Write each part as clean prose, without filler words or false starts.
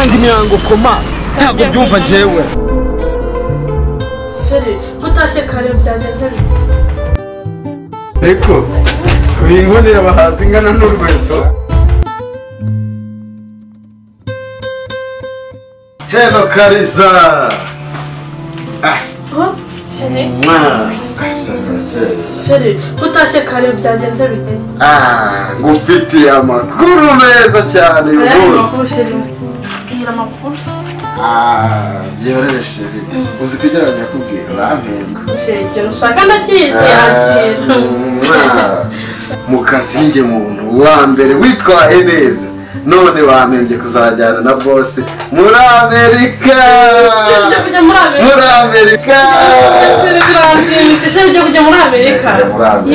Nanga imihango koma ntabwo byumva njyewe. Chéri, utashye kare byagenze bite? Ariko binkonera bahaza ingana n'urweso. Hello Kariza. Oh, chéri. Chéri, utashye kare byagenze bite? Ngufitiye amakuru meza cyane rwose. Bwira amakuru. Byihorere chéri. Uzi kugira ngo nyakubwire urampembwa. Chéri, ikintu ushaka ndakizi yakira. Mu kazi ninjye muntu wa mbere witwaye neza. None bampembye kuzajyana na boss muri Amerika. Muri Amerika. Biranshimishije byo kujya muri Amerika.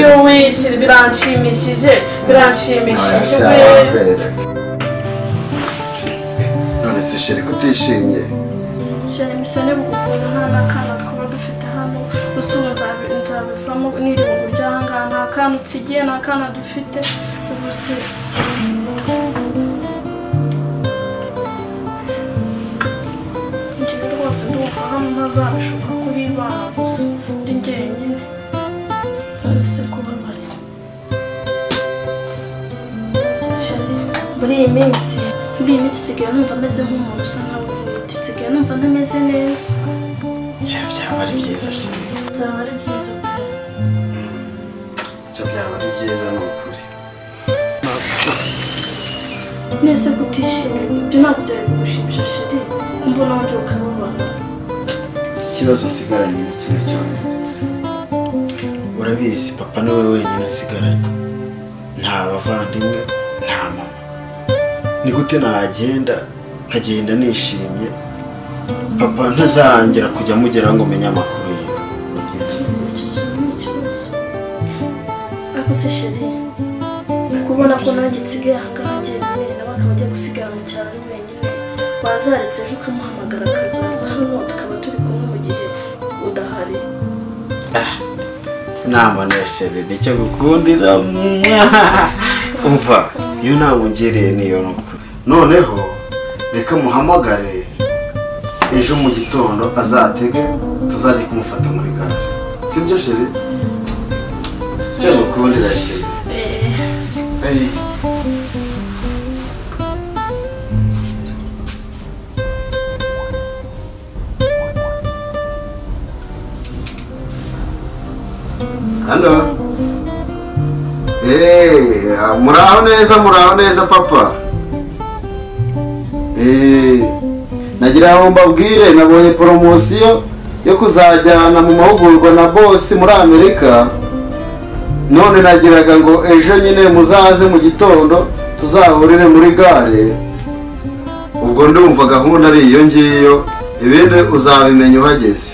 Yowe chéri biranshimishije, biranshimishije. None se chéri kutishimye? Chéri misane bukubona nta nakana twaba dufite hano, gusa nzabivamo n'irungu ry'ahangaha nta kana utsigiye nta kana dufite ubu se. Njyewe rwose ndumva hano ntazabishoka kuhibana gusa ndi njyenyine. None se kubabaye. Chéri, muri iyi minsi nsigaye numva meze nk'umuntu usa nkaho utwite, nsigaye numva ntameze neza. Byaba ari byiza chéri. Byaba ari byiza pe. Byaba ari byiza ni ukuri. Nese kutishimye ibyo ntabwo byari kugushimisha chéri, kumbona wongera ukababara. Ikibazo nsigaranye ni kimwe cyonyine. Urabizi papa niwe wenyine nsigaranye, nta bavandimwe nta mama. Ni gute nagenda nkagenda nishimye papa ntazangira kujya mugeraho ngo menye amakuru ye? Icyo kintu ni ikibazo. Ariko se chéri, kubona ko nanjye nsigaye aha ngaha njyenyine nawe akaba agiye gusigara mu cyaro ari wenyine, wazaretse ejo ukamuhamagara akazaza hano tukaba turi kumwe mu gihe udahari. Inama na chéri nicyo gukundira. Umva iyo ntabwo ngereye niyo nukuri. Noneho reka muhamagare ejo mu gitondo azatege tuzajye kumufata muri gare. Sibyo chéri? Cyo gukundira chéri. Hello. Muraho neza papa. Nagira ngo mbabwire nabonye promosiyo yo kuzajyana mu mahugurwa na boss muri Amerika. None nagiraga ngo ejo nyine muzaze mu gitondo tuzahurire muri gare. Ubwo ndumva gahunda ari iyo ngiyo, ibindi uzabimenya uhageze.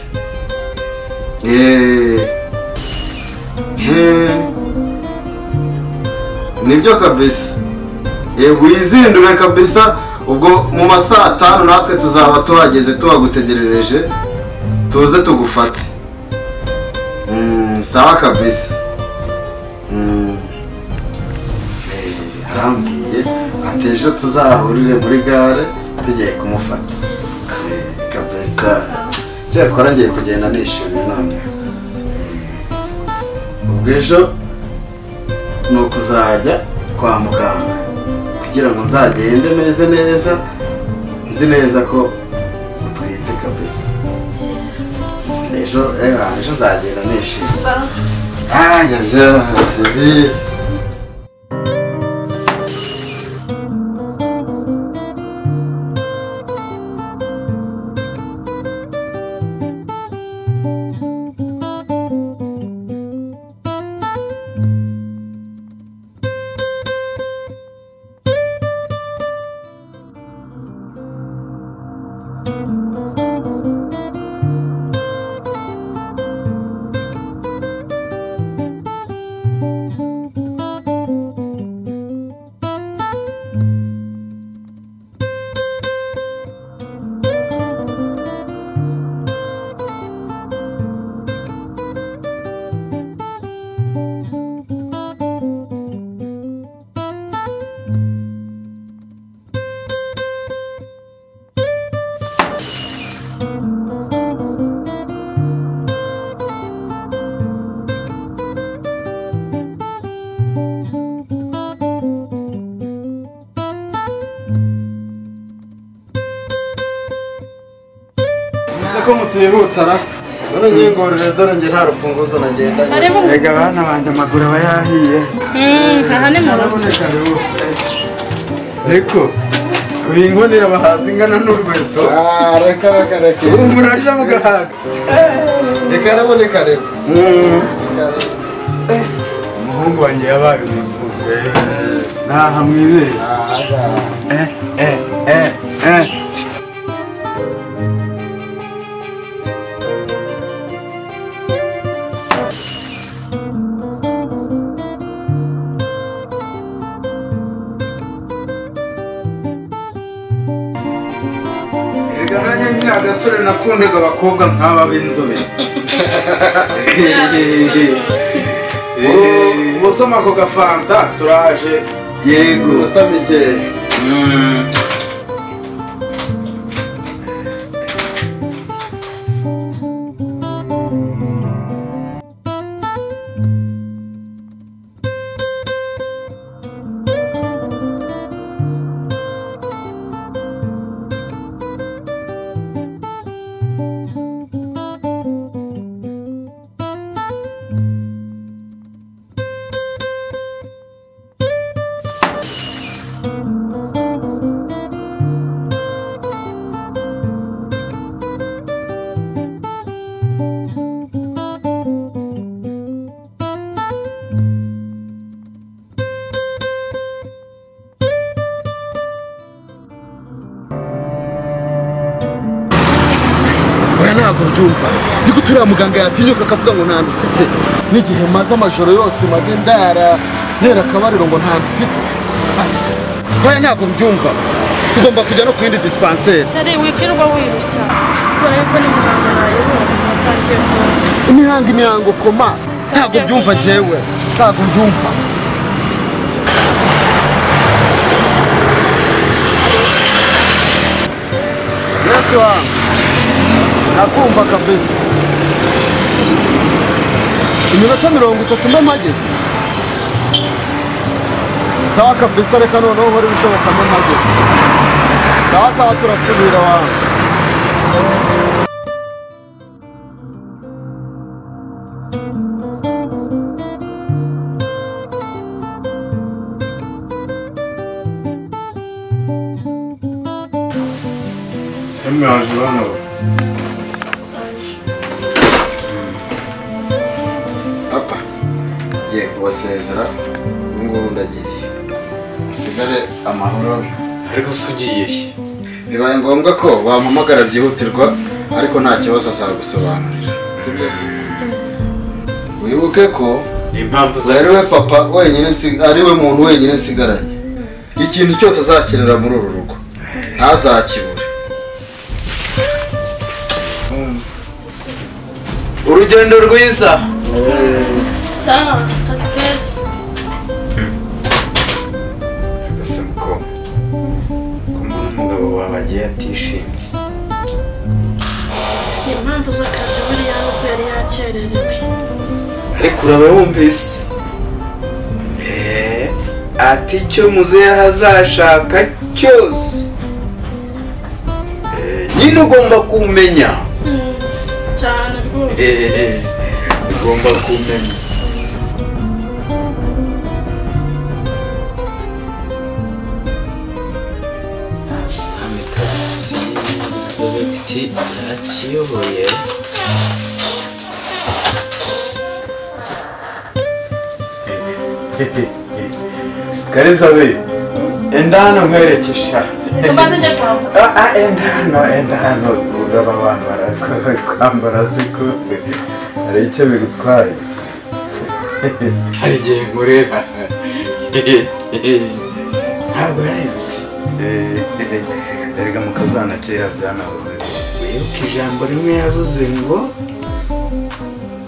Nibyo kabisa. Wizindure kabisa, ubwo mu masaha 5 natwe tuzaba tuhageze tubagutegerereje tuze tugufate. Sawa kabisa. Arambwiye ati ejo tuzahurire muri gare tugiye kumufata. Kabisa. Cyakora ngiye kugenda nishimye none. Ubwo ejo ni ukuzajya kwa muganga kugira ngo nzagende meze neza, nzi neza ko utwite kabisa. Ejo nzagenda nishimye. Chéri. Ko mutihutara none nyingorere dore nge nta rufunguzo nagendanye. Rega abana banjye amaguru aba yahiye. Aha ni mu rugo. Ariko uyu inkonera bahaza ingana n'urweso. Reka reka reka. Urumva urarya mugahaga. Reka araboneka rero. Umuhungu wanjye yabaye umuzungu. Naha mwibere. Agasore nakundaga abakobwa nk'aba b'inzobe. Ubusoma ako gafanta turaje. Yego utamike. Ntabwo mbyumva niko turiya muganga yatinyuka akavuga ngo nta ufite n'igihe maze amajoro yose maze ndara ntera akabariro ngo nta ufite. Oya ntabwo mbyumva, tugomba kujya no ku yindi dispensaire. Shari wikirwa wirushya kubera yuko ni muganga nayibonye watangiye kuza imihango koma. Ntabwo mbyumva jewe, ntabwo mbyumva. Yesu wangu nakumva kabisa. Iminota 30 mbe mpageze. Sawa kabisa, reka noneho nkore ibishoboka mbe mpageze. Sawa sawa, turasubira wangu. Semwaje bana. Papa, ngiye kubasezera ubu ngubu ndagiye, musigare amahoro. Ariko se ugiye he? Bibaye ngombwa ko wampamagara byihutirwa, ariko nta kibazo azagusobanurira, sibyo se? Wibuke ko impamvu ariwe papa wenyine, ariwe muntu wenyine nsigaranye. Ikintu cyose azakenera muri uru rugo ntazakibure. Urugendo rwiza. Sawa, kazi keza. Ese muko ko mbona umugabo wawe agiye atishimye? Impamvu z'akazi buriya nuko yari yakererewe. Ariko uraba wumvise ati icyo muzehe azashaka cyose nyine ugomba kumenya. Cyane rwose ugomba kumenya. Amikazi Elizabeth yarakiyoboye. Kariza we, enda hano nkwerekesha. Enda hano ugaba wambara kwambara siko hari icyo bigutwaye. Hari igihe nkureba ntabwo yahenze. Erega mukazana kera byanahoze. Wibuke ijambo rimwe yavuze ngo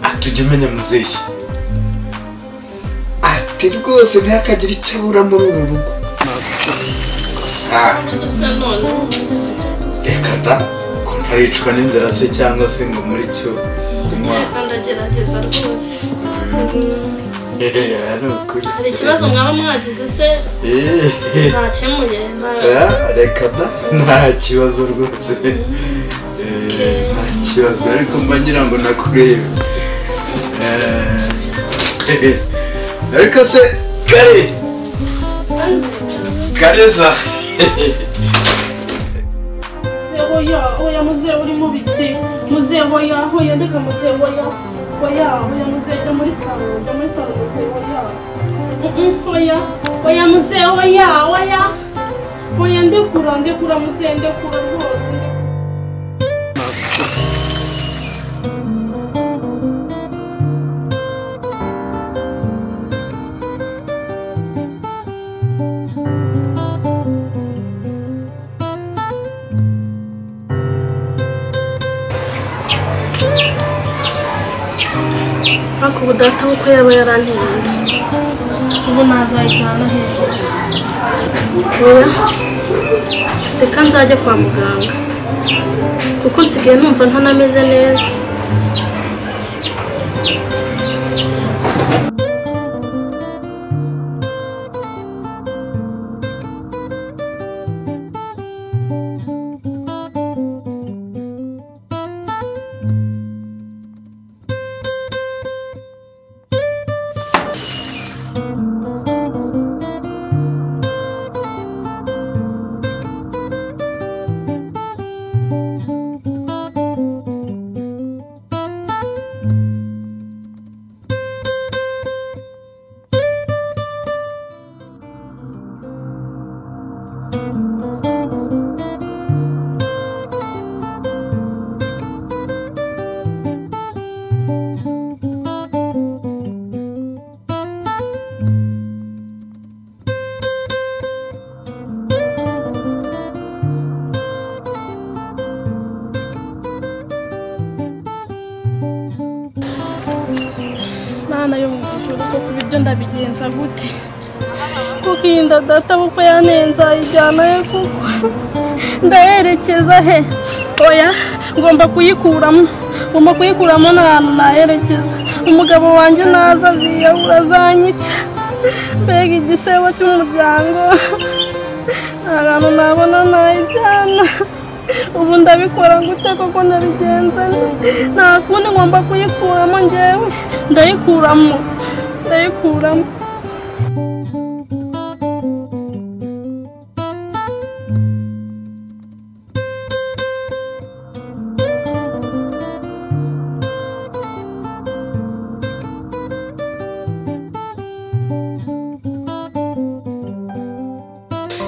atujya umenya muzehe, ati rwose ntihakagire icyo abura muri uru rugo. Gusa reka da ko nta Ntaricwa n'inzara se cyangwa se ngo muri cyo kunywa. Ndagerageza rwose. Hari ikibazo mwaba mwagize se? Ntakemuye. Reka da, nta kibazo rwose. Nta kibazo ariko mba ngira ngo nakurebe. Ariko se kare Kareza. Oya, oya muzehe uri mu biki? Muzehe oya, oya ndeka muzehe oya. Oya, oya muzehe jya muri salo, jya muri salo muzehe oya. Oya, oya muzehe oya, oya. Oya ndekura, ndekura muzehe ndekura rwose. Ariko ubu data uko yaba yaranteye inda ubu ntazayijyana hehe? Oya reka nzajye kwa muganga kuko nsigaye numva ntanameze neza. Ndabigenza gute kuko iyi nda data kuko yanenza ijyana he kuko ndayerekeza he? Oya ngomba kuyikuramo, ngomba kuyikuramo nta hantu nayerekeza. Umugabo wanjye naza aziyahura azanyica, mbega igisebo cy'umuryango, nta hantu nabona nayijyana. Ubu ndabikora gute koko ndabigenza? Nta kundi ngomba kuyikuramo njyewe, ndayikuramo ndayikuramo.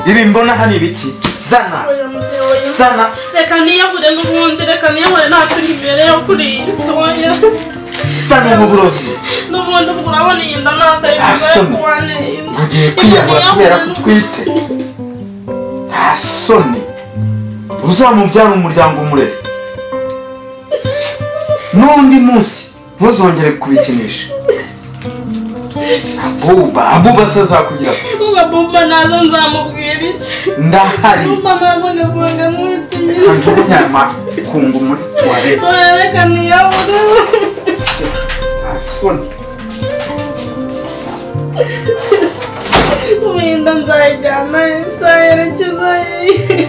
Ibi mbona hano ibiki? Zana. Zana. Reka niyahure n'ubundi, reka niyahure ntacyo nkibereyeho kuri iyi si oya. Zana uburozi. N'ubundi ubwo urabona iyi nda ntazo ari kuba inda. Ugiye kwiyahura kubera ko utwite. Nta soni. Uzamubyara umuryango umurere. N'undi munsi ntuzongere kubikinisha. Abuba, abuba se azakugira. Abuba naza nzamubwira iki? Ndahari. Abuba naza ngasanga mwitiye. Njugunya amakungu muri toilette. Oya reka niyahure. Nta soni. Wenda nzayijyana he? Nzayerekeza he?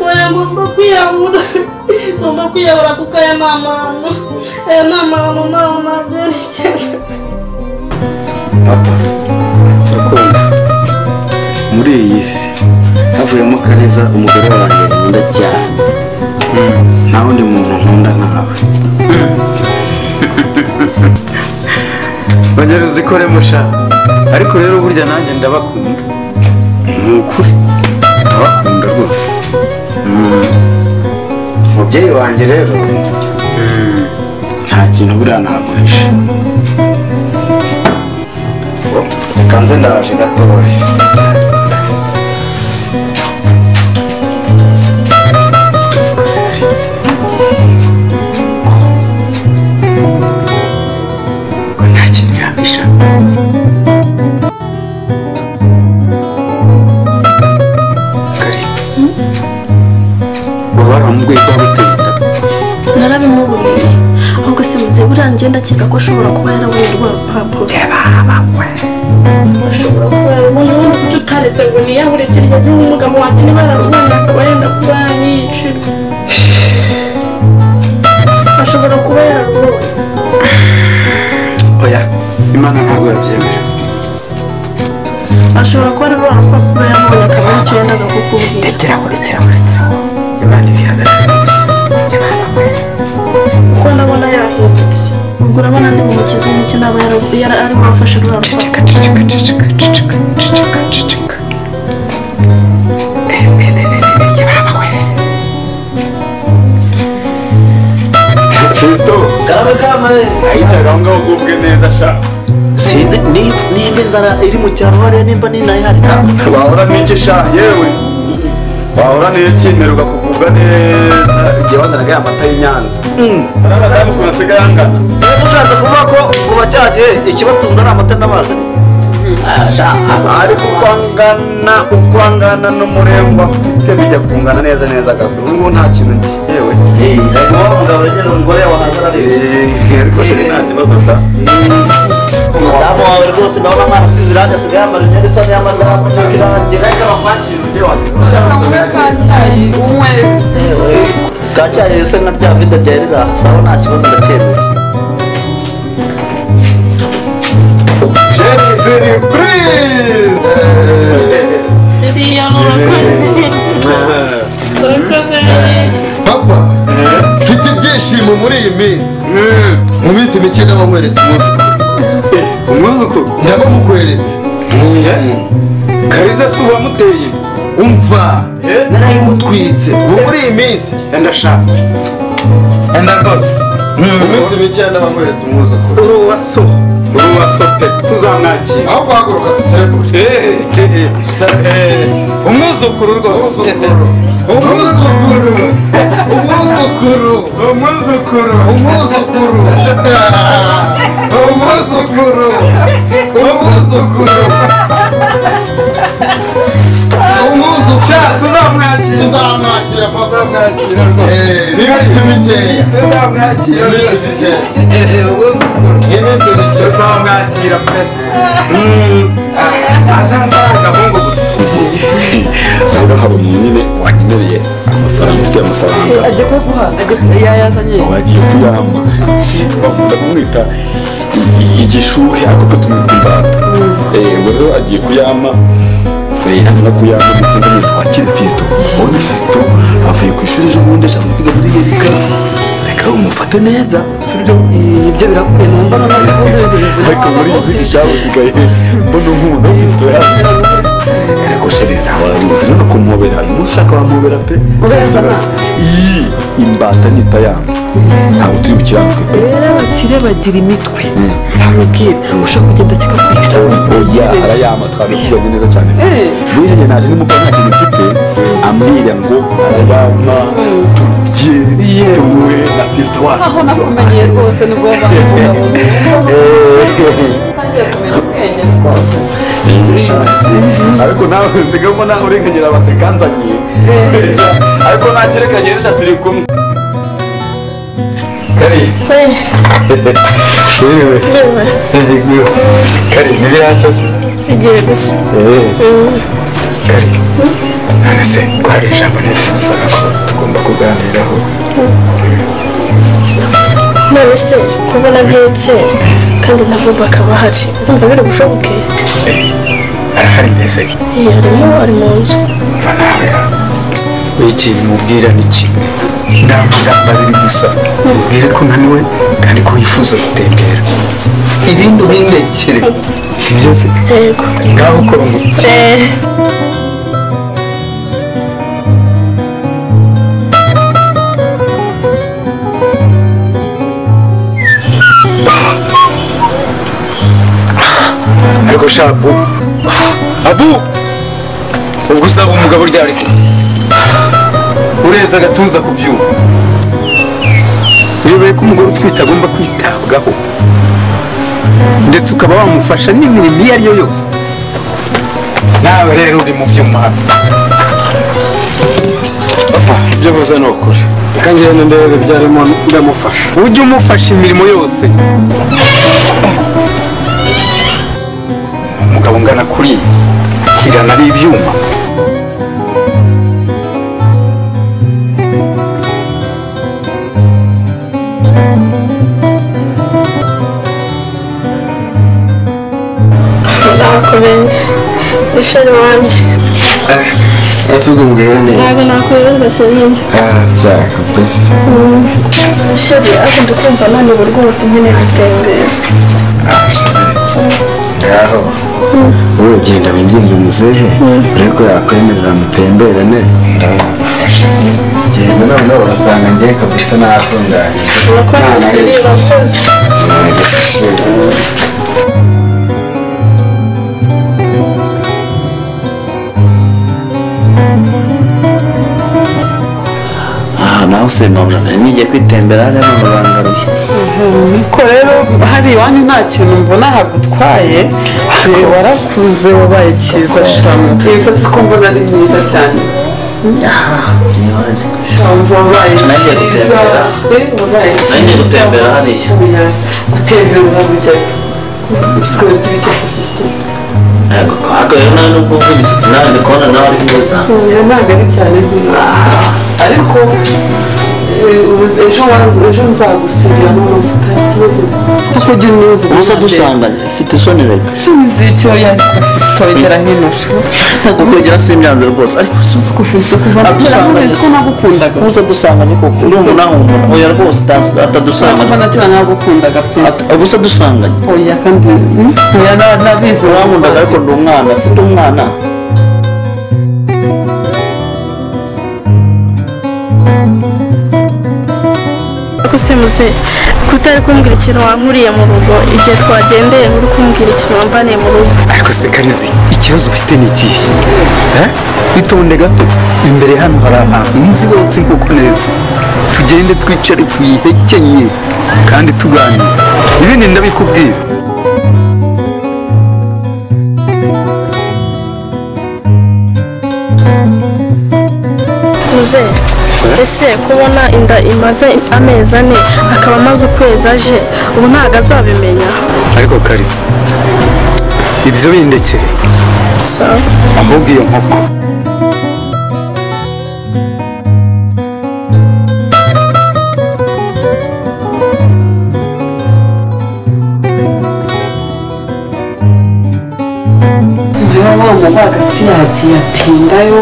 Oya ngomba kwiyahura, ngomba kwiyahura kuko aya ni amahano, aya ni amahano ntaho nabyerekeza. Papa, ndakumva muri iyi si havuyemo Kariza umugore wanjye nkunda cyane, nta wundi muntu nkunda nkawe. Ongera uzikore musha, ariko rero burya nanjye ndabakunda. Ni ukuri ndabakunda rwose. Umubyeyi wanjye rero nta kintu buriya naguhisha. Reka nze ndaje gatoya. Buriya njye ndakeka ko ashobora kuba yarabonye rwa rupapuro. Ashobora kuba yarabonye ubundi kuki utaretse ngo niyahure kirya n'umugabo wanjye niba yararubonye akaba yenda kuba yanyicira. Ashobora kuba yararubonye. Oya, Imana ntabwo yabyemera. Ashobora kuba ari rwa rupapuro yabonye akaba aricyo yendaga kukubwira. Rekeraho, rekeraho, rekeraho. Imana iri hagati gusa. Kuko ndabona yahindutse. Ubwo urabona ndi bumukize umuki naba yari wafashe rwa rupapuro. Ceceka, ceceka, ceceka, ceceka, ceceka, ceceka. Fisto, ayicaga aho ngaho ugubwe neza sha. Sinzi nimba inzara iri mu cyaro hariya nimba ninayihari. Wahora n'iki sha yewe? Wahora n'iki mperuka kugubwa neza igihe wazanaga ya mata y'i Nyanza. Abadamu ukuntu asigaye angana. Ushatse kuvuga ko kuva cyagihe ikibatunze ari amata n'amazi. Ariko uko angana n'umurengwa afite bijya kungana neza neza gato. Ubu ngubu nta kintu yewe. Umugabo nyine umugore wahaza arareba. Ariko se nta kibazo da. Umudamu wawe rwose ndabona mwana asize irangi asigaye yambara imyenda isa n'iy'amadamu cyangwa irangi. Reka bakwakire ujye wakiza. Kacyayi se nka rya vide ryari riri aha sawa nta kibazo ndacyemeye. Jenny surprise! Sheri, urakoze. Urakoze. Papa, mfite ibyishimo muri iyi minsi. Mu minsi mike ndabamweretse umwuzukuru. Umwuzukuru? Ndabamukweretse. Kariza si uwamuteye. Umva, narayimutwitse. Ubu muri iyi minsi. Ndashaka. Enda rwose. Mu minsi mike ndabamweretse umwuzukuru. Uri uwa so. Uri uwa so pe. Tuzamwakira. Aho guhaguruka duserebure. Umwuzukuru rwose. Umwuzukuru. Umwuzukuru. Umwuzukuru. Umwuzukuru. Umwuzukuru. Umwuzukuru. Umwuzukuru. Tuzamwakira. Tuzamwakira papa. Tuzamwakira rwose. Iminsi mikeya. Tuzamwakira. Iminsi mikeya. Umwuzukuru. Iminsi mikeya. Tuzamwakira pe. Azaza ari agahungu gusa. Rero hari umuntu nyine wanyemereye amafaranga, ufite amafaranga. Ajya kuguha, yayazanye. Wagiye kuyampa. Bakunda kumwita igishuhe ariko twe tumwita imbata. Ubwo rero agiye kuyampa. Namara kuyampa duteze ngo twakire Fisto. Ubone Fisto avuye ku ishuri ejo bundi ashaka kwiga muri Yerika. Reka umufate neza, sibyo? Ibyo birakwiye numva noneho uvuze ibintu. Ariko muri iyi minsi cyabusigaye mbona unkunda Fisto yaje. Ariko sheri ntawe no kumuhobera. Uyu munsi ushaka wamuhobera pe. Iyi imbata nitayanga. Ntabwo turi bukiranuke pe. Rero abakire bagira imitwe. Ntamubwira ushaka kugenda kikakwica. Oya arayama twabishyiranye neza cyane. Buriya njye naje nimukora nta kintu mfite ambwira ngo arayama turye tunywe na Fisto wacu. Aho nakumenyeye rwose nubwo wabaye utangiye kumenya ubwenge rwose. Ariko nawe nsigaye mbona urengenyera abasekanzanye. Ariko ntakirekanye ejo turi kumwe. Kari. Yewe. Kari, ntibiransase. Bigiye gusa. Kari. None se ko hari ijambo nifuzaga ko tugomba kuganiraho. None se kubona ntetse kandi na Bobo akaba ahari. Umva biri bushoboke? Arahari mbese? Arimo ari mu nzu. Mva nawe. Ikintu mubwira ni kimwe. Ni amagambo abiri gusa. Mubwire ko naniwe kandi ko yifuza gutembera. Ibindi ubindekere. Si byo se? Yego. Ngaho ukora umuti. Ariko sha Abu. Abu! Ubwo uzaba umugabo ryari? Ureza agatuza ku byuma. Uyobewe ko umugore utwite agomba kwitabwaho. Ndetse ukaba wamufasha n'imirimo iyo ari yo yose. Nawe rero uri mu byuma hano. Papa, ibyo uvuze ni ukuri. Reka ngende ndebe ibyo arimo ndamufasha. Ujye umufasha imirimo yose. Umugabo ungana kuri kirana ari ibyuma. Ndakumenye ishari wanjye. Ese ubwo neza. Ntabwo nakuyoberwa sheri. Cyaka pesa. Sheri ariko ndikumva naniwe rwose nkeneye gutembera. Ngaho wowe genda wingirire umuzehe urebe ko yakwemerera mutemberane ndabagufasha. Genda noneho urasanga ngiye kabisa natunganyije. Urakoze sheri, urakoze. Naho se mabura ngiye kwitembera hariya n'amabangaruye. Ko rero hari iwanyu nta kintu mbona hagutwaye, warakuze wabaye cyiza shamu. Imisatsi ko mbona ari myiza cyane. Shamu wabaye cyiza. Nanjye gutembera hariya. Gutembera uzamujyayo. Ariko rero nawe nubwo mvuga imisatsi nawe ndi kubona nawe ari mwiza. Ntabwo ari cyane ariko ejo nzagusigira n'amavuta ikibazo kuko ujya univuga ubusa dusanganye mfite isoni reka isoni z'icyo yagera hino ntabwo kwegera si imyanzuro rwose ariko Fisito kuva adusanganye ko nagukundaga ubusa dusanganye koko urumva nawe oya rwose atadusanganye kuva natira nagukundaga pe ubusa dusanganye oya kandi oya nabizi wankundaga ariko ndi umwana si ndi umwana. Muze kutari kumbwira ikintu wankuriye mu rugo igihe twagendeye uri kumbwira ikintu wamvaniye mu rugo. Ariko se Karizi ikibazo ufite ni ikihe? Itonde gato imbere hano hari ahantu nzi botse inkoko neza, tugende twicare tuyihekenye kandi tuganire ibindi ndabikubwira. Muze ese kubona inda imaze amezi 4 akaba amaze ukwezi aje ubu ntago azabimenya. Ariko Kari ibyo bindekere sawa, ahubwo iyo nkoko wa mugwaga yagiye atindayo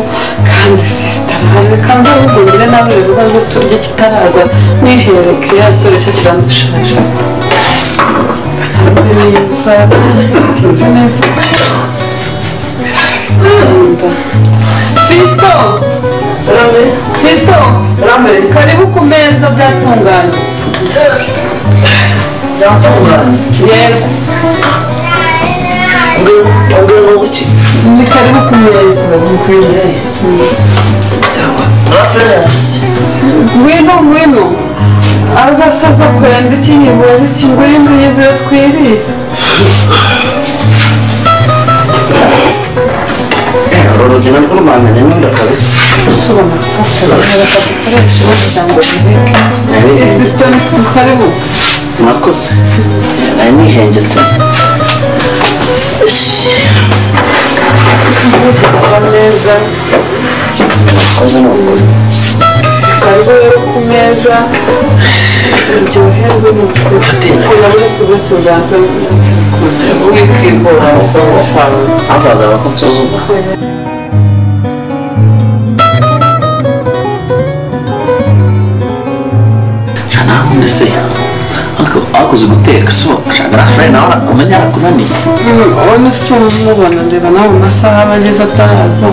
kandi Fisito arahari kandi ahubwo ngire nawe ibibazo turye kitaraza mwihereke dore cyo kiranushaje. Neza tinze neza. Fisito rame, Fisito rame, karibu ku meza byatunganye. Byatunganye yego. Ni karibu ku meza. Ngwino ngwino azasaza kwenda ikinyibura iki ngwino yizire twirire. Urugendo rw'urwanda ni kabisa. Suba amafata reka dukoreshe kugira ngo biheke. Fisito ni karibu. Murakoze nari nihengetse. Neza karibu rero ku meza uryoherwe n'uretse uretse uganza wikigora abaza bakunsuzuma. Mbese akuze guteka so ashaka friend nawe umenya arakunaniye. Ubona se umubona ndeba nawe mu masaha aba ageze ataraza.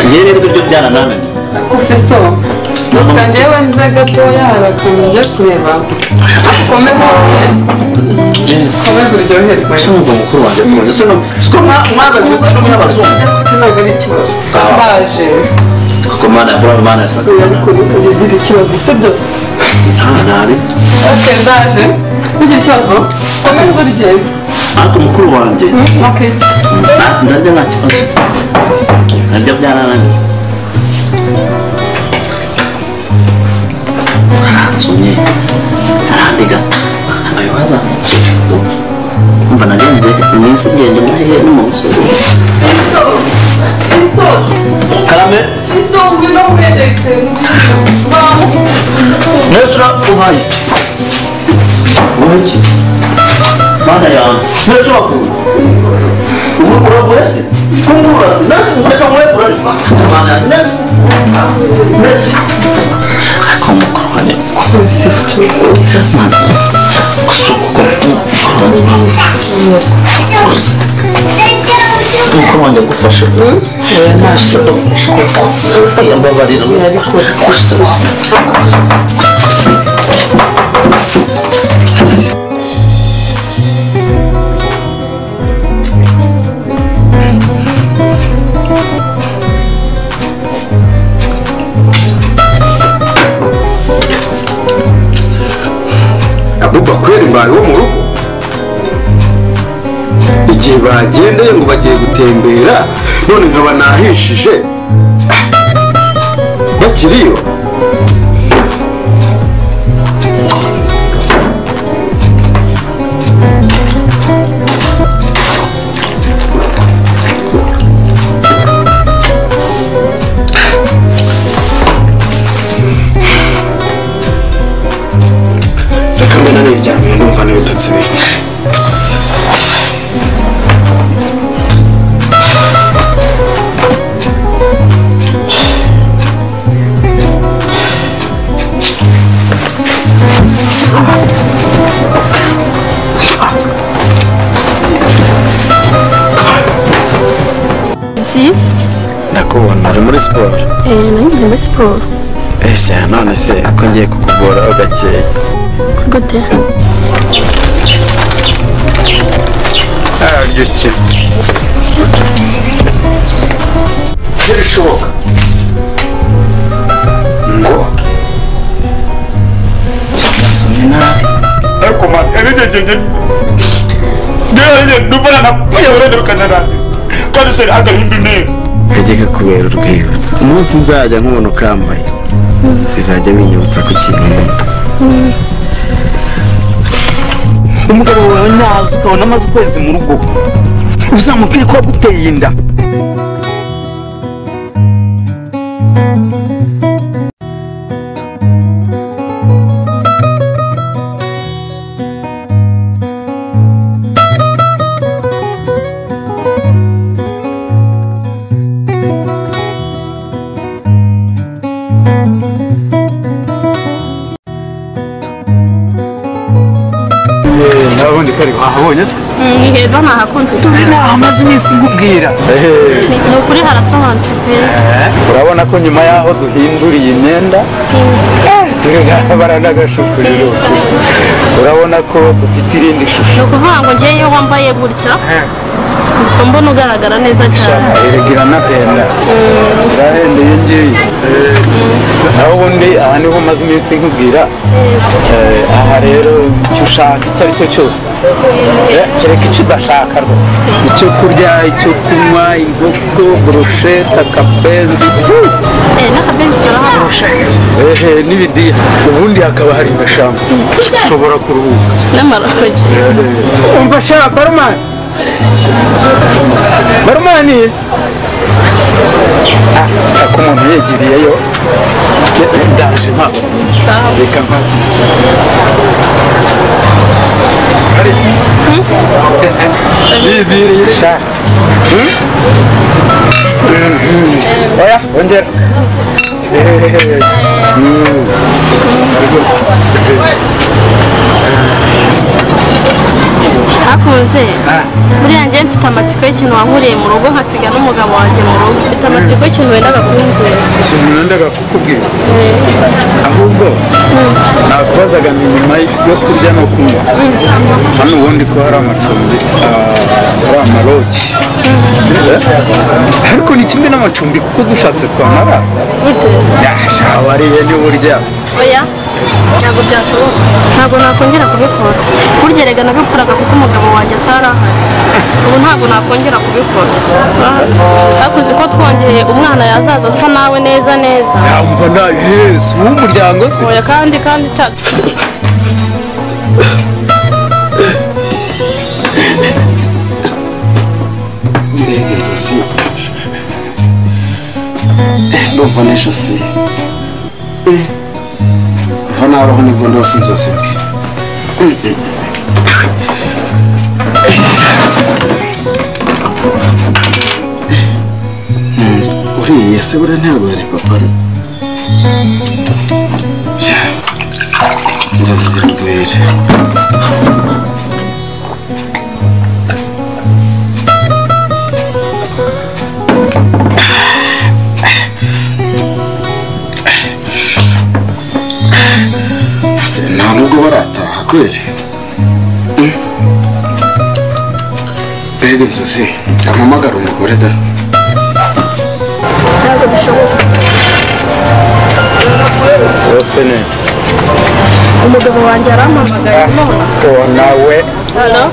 Njyewe rero ibiryo byaranananiye. Ariko Fisito reka njyewe nze gatoya hari akantu njya kureba. Komeza komeza uryoherwe. Ese nubwo mukuru wanjye akunda ese siko mwazanye ibicuruzwa n'abazungu. Ntabwo ari ikibazo. Ndaje. Kuko mana yakora mana yasaka. Ariko bikagira ikibazo sibyo? Nabi. Okay, ndaje. Ntugire ikibazo. Komeza urye. Ariko mukuru wanjye. Okay. Ndarya nta kibazo. Ndarya byarananiye. Aransomye arandigata ayo bazamutse. Umva nagenze iminsi ngenda nahe no mu misozi. Karame. Fiston, ngwino nkwereke. Nesra uhaye. Ubuki. Mana yanjye. Nesra urakuye. Ubu uraguye se? Kungura se? Nasi mureka mwepura. Mana yanjye. Nesi. Nesi. Ariko mukuru wanjye. Mukuru wanjye agufashe. Gusa dufashe koko. Mbabarira. Gusa. Abuba kweri mbayeho mu rugo igihe bagendeye ngo bagiye gutembera none nkaba nahishije bakiriyo. Reka mbe naniryamiye ndumva n'ibitotsi binshi. Byiza. Ndakubona uri muri siporo. Nanjye ndi muri siporo. Ese none se ko ngiye kukugora gakeya? Gute? Aryoshye. Ntibishoboka. Ngo Nsomye nabi. Ariko man, Kajye kakubera urwibutso. Umunsi nzajya nkubona ukambaye bizajya binyibutsa ko ikintu nkunda. Umugabo wawe naza ukabona amaze ukwezi mu rugo uzamubwire ko waguteye inda. Nabundi kari wahabonye se? Ni heza nahakunze Dore cyane. nahamaze iminsi nkubwira. Ni ukuri harasobanutse pe. Urabona ko nyuma yaho duhinduriye imyenda dore baranagashukuriro. Urabona ko dufite irindi shusho. Ni ukuvuga ngo njyewe iyo wambaye gutya mbona ugaragara neza cyane. Erega iranahenda. Irahenda iyi ngiyi. Aho ubundi aha niho umaze iminsi nkubwira. Aha rero icyo ushaka icyo ari cyo cyose kereka icyo udashaka rwose. Icyo kurya, icyo kunywa, inkoko, burushete, akabenzi. N'akabenzi karahari. Ehe n'ibidiya. Ubundi hakaba hari amashyamba ushobora kuruhuka. N'amarogi. Umva sha barumani. Barumani. Ako umuntu yegiriyeyo ndaje ntabwo. Sawa. Reka mpake. Biziriye sha. Oya, ongera. Hakunze. Buriya njye mfite amatsiko y'ikintu wankuriye mu rugo nkasiga n'umugabo wanjye mu rugo. Mfite amatsiko y'ikintu wendaga kumbwira. Ikintu nendaga kukubwira. Ahubwo nakubazaga ni nyuma yo kurya no kunywa. Hano ubundi ko hari amacumbi, hari amarogi. Ariko ni kimwe n'amacumbi kuko dushatse twamara. Wariye ni burya. Oya. Ntabwo byashoboka, ntabwo nakongera kubikora. Burya erega nabikoraga kuko umugabo wanjye atari ahari. Ubu ntabwo nakongera kubikora. Ariko uzi ko twongeye umwana yazaza asa nawe neza neza. Yamva na Yesu w'umuryango se. Oya kandi mbega inzozi ndumva n'ijosi kuva nabaho nibwo ndose inzozi mbi. Uriya se buriya ntabwo yari papara. Inzozi ziragwira. Nta nubwo barataha kweri. Mbega inzozi, ndampamagara umugore da. Ntabwo bishoboka. Rwose ne umugabo wanjye arampamagaye none. Nawe Halo?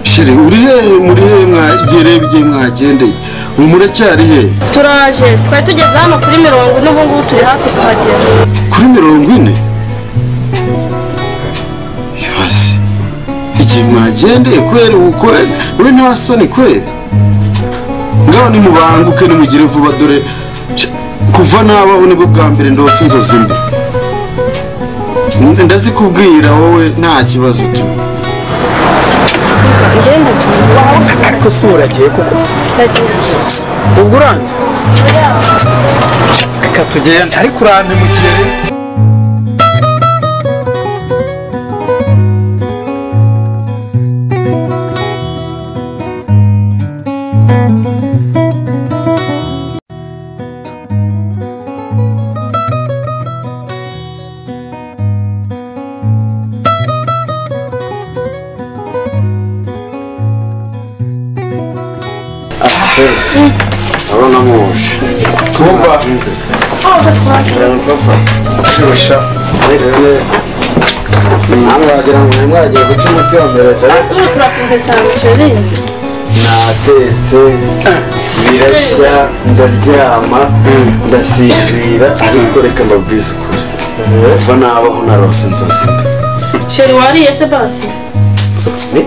Sheri uri hehe? Muri hehe mwagereye igihe mwagendeye? Ubu muracyari he? Turaje, twari tugeze hano kuri 40 ubu ngubu turi hafi kuhagera. Kuri 40? Yose igihe mwagendeye kweri ukweri we nta soni kweri. Ngaho nimubanguke nimugire vuba dore kuva nabaho nibwo bwa mbere ndose inzozi mbi. Ndazikubwira wowe nta kibazo tu. Ngenda giye. Ariko si uragiye kuko ubwo uranze. Reka tugende ariko urampemukiye rero. Urabona muje Kuba shusha namwe wagira ngo mwagiye guca umuti wa mbere. Ubu turatinze cyane sheri. Natetse birashya ndaryama ndasinzira ariko reka mbabwize ukuri kuva nabaho narose inzozi mbi. Sheri wariye se basi? Inzozi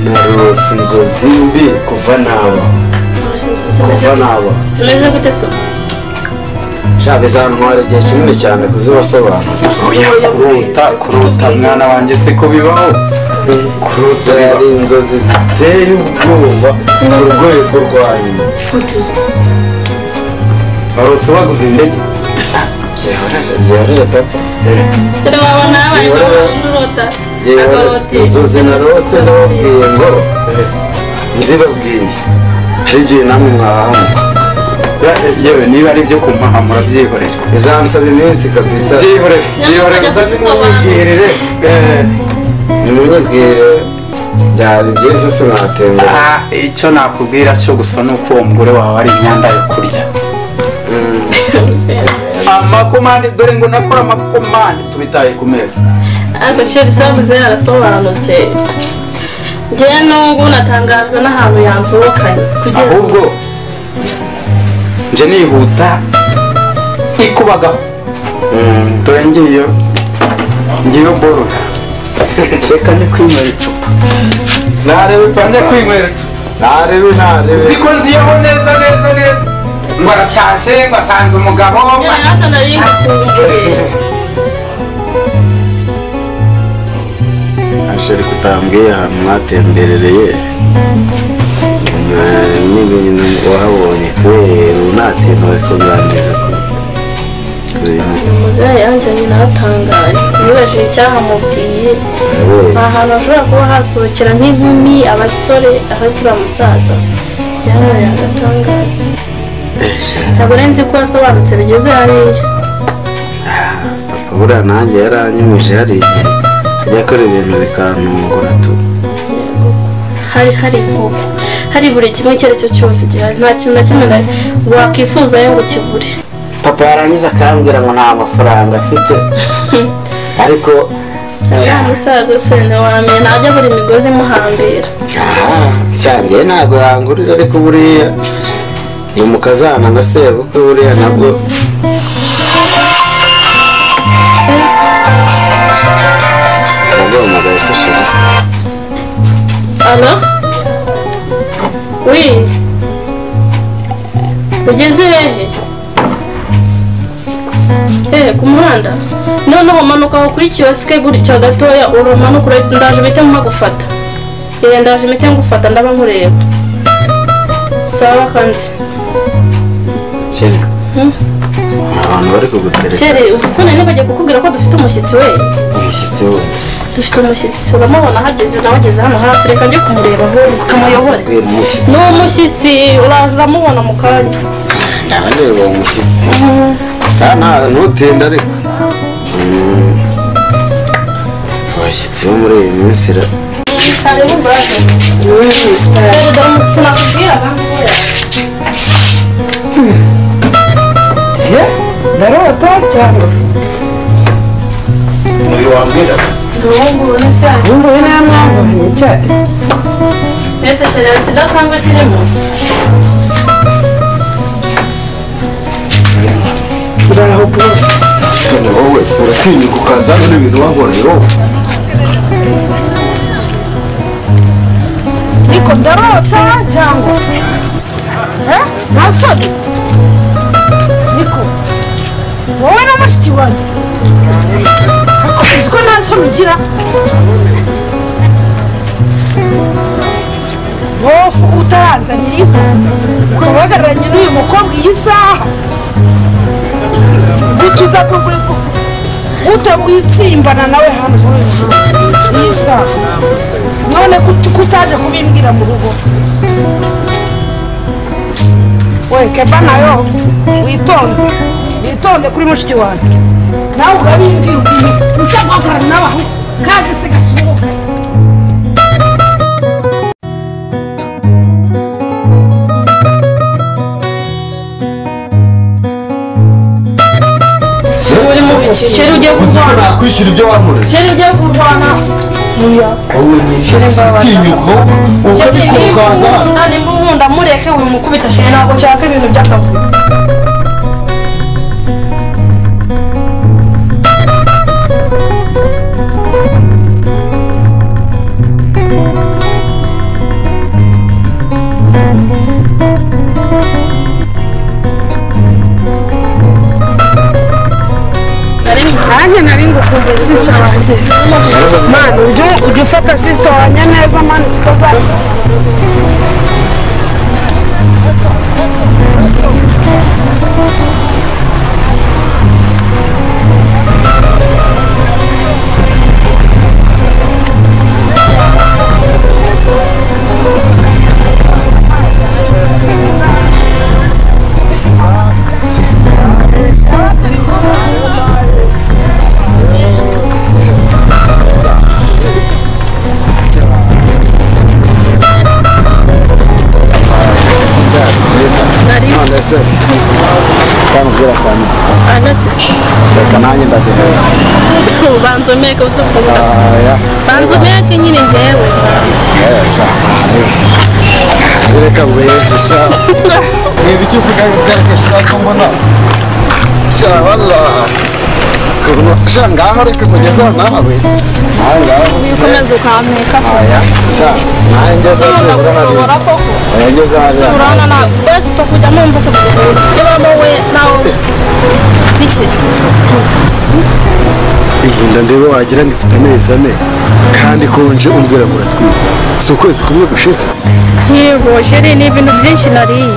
narose inzozi mbi kuva nabaho. Kuva nabaho zimeze gute se? Sha bizantwara igihe kinini cyane kuzibasobanura. Oya kuruta mwana wanjye se ko bibaho. Kuruta ari inzozi ziteye ubwoba ku rwego rwa nyuma. Barose baguze indege. Byihorere papa. Sere wabona abaye urota. Inzozi narose ndababwiye ngo nzibabwiye. Hari igihe namwe mwahamuka. Yewe niba ari ibyo kumpahamura byihorere. Izansaba iminsi kabisa. Byihorere, byihorere gusa nimubibwirire. Nimunyibwire byari byiza sinatembera. Icyo nakubwira cyo gusa ni uko uwo mugore wawe ari imyanda yo kurya. Amakomande dore ngo nakora amakomande tubitaye ku meza. Ariko sheri savuze yarasobanutse. Njye nubwo natangajwe n'ahantu yansohokanye kugeza ahubwo nje nihuta ikubagaho. Dore ngiyo boro. Reka njye kwinywera icupa. Narebe papa. Njye kwinywera icupa. Narebe. Ziko nziyeho neza neza neza. Ngo aratashe ngo asanze umugabo. Hata nari ngukumbuye. Asheri kutambwiye ahantu mwatemberereye n'ibintu wahabonye kubera unatintu bari kuganiriza ku bintu. Muzehe yanjye naratangaye yibajije icyahamubwiye. Ahantu hashobora kuba hasohokera nk'inkumi abasore aho turiya musaza yankoreye agatangaza. Ntabwo nari nzi ko yasobanutse bigeze hariya. Papa buriya nanjye yaranyumije hari igihe ajya akora ibintu bikantungura tu. Hari inkoko, hari buri kimwe icyo ari cyo cyose gihari, nta kintu na kimwe wakwifuza yo ngo kibure. Papa yarangiza akambwira ngo nta mafaranga afite. Ariko musaza se ntiwamenya ntajya buri migozi imuhambira. Cyanjye ntabwo yangurira ariko buriya ni mukazana na sebukwe buriya nabwo. Alo? Oui. Ugeze hehe? Ku muhanda. Noneho manuka aho kuri kiyosike gutya gatoya uramanuka ndaje bite mpagufata. Ndaje mpite ngufata ndaba nkureba. Sawa kanzi. Chérie. Abantu bari kugutereka. Chérie, uzi ko nari bagiye kukubwira ko dufite umushyitsi we. Umushyitsi we. Dufite umushyitsi uramubona ahageze nawe ageze hano hafi reka njye kumureba ahubwo ukamuyobora. Ni umushyitsi uraje uramubona mu kanya. Ndaba uwo mushyitsi. Sana ntutinde ariko. Abashyitsi bo muri iyi minsi ra. Karibu brother. Chérie, dore umushyitsi nakubwiraga. Je, ndarota cyangwa? Uyu wambwira. Ubu ni mwambonye cyane. Ese chérie, kidasanzwe kirimo. Uraho bro. Sone wowe uratinyuka ukaza hano n'ibintu wankoreye wowe. Niko ndarota cyangwa? Nta soni. Niko wowe na mushiki wanjye. Ariko uzi ko nta soni ugira. Wowe utaranzanira inka ukaba uhagararanye n'uyu mukobwa iyi saha gutuza gute witsimbana nawe hano muri uyu muhanda iyi saha none kutaje kubimbwira mu rugo. We keba nayo witonde witonde kuri mushiki wanjye nawe urabimbwira ugiye uzaguhagarara nawe aho kazi se gashoboka. Chérie ugiye kurwana. Nakwishyura ibyo wankoreye. Chérie ugiye kurwana. Tinyuka ukabikora ukaza hano. Nimba unkunda mureke wimukubita chérie ntabwo nshaka ibintu by'akavuyo. Nanjye nari ngukumbuye sister wanjye. Mani ujye ufata sister wanjye neza mani tutaza. Reka nanjye ndaguhera. Banza umeke usukuza. Banza umeke nyine njyewe. Reka nguheze sha. Reba icyo usigaye ubyarika sha ko mbona. Sha wallah. Sha ngaho reka kugeza nawe. Ngaho. Ukomeza ukampeka. Sha nanjye ngeze hariya. Oya ngeze hariya. Urabona na basi tukujya mumva ko niba wowe nawe biki. Iyi nda ndebe wagira ngo ifite amezi ane kandi konje umbwira ngo uratwite. Si ukwezi kumwe gushize. Yego chérie ni ibintu byinshi nariye.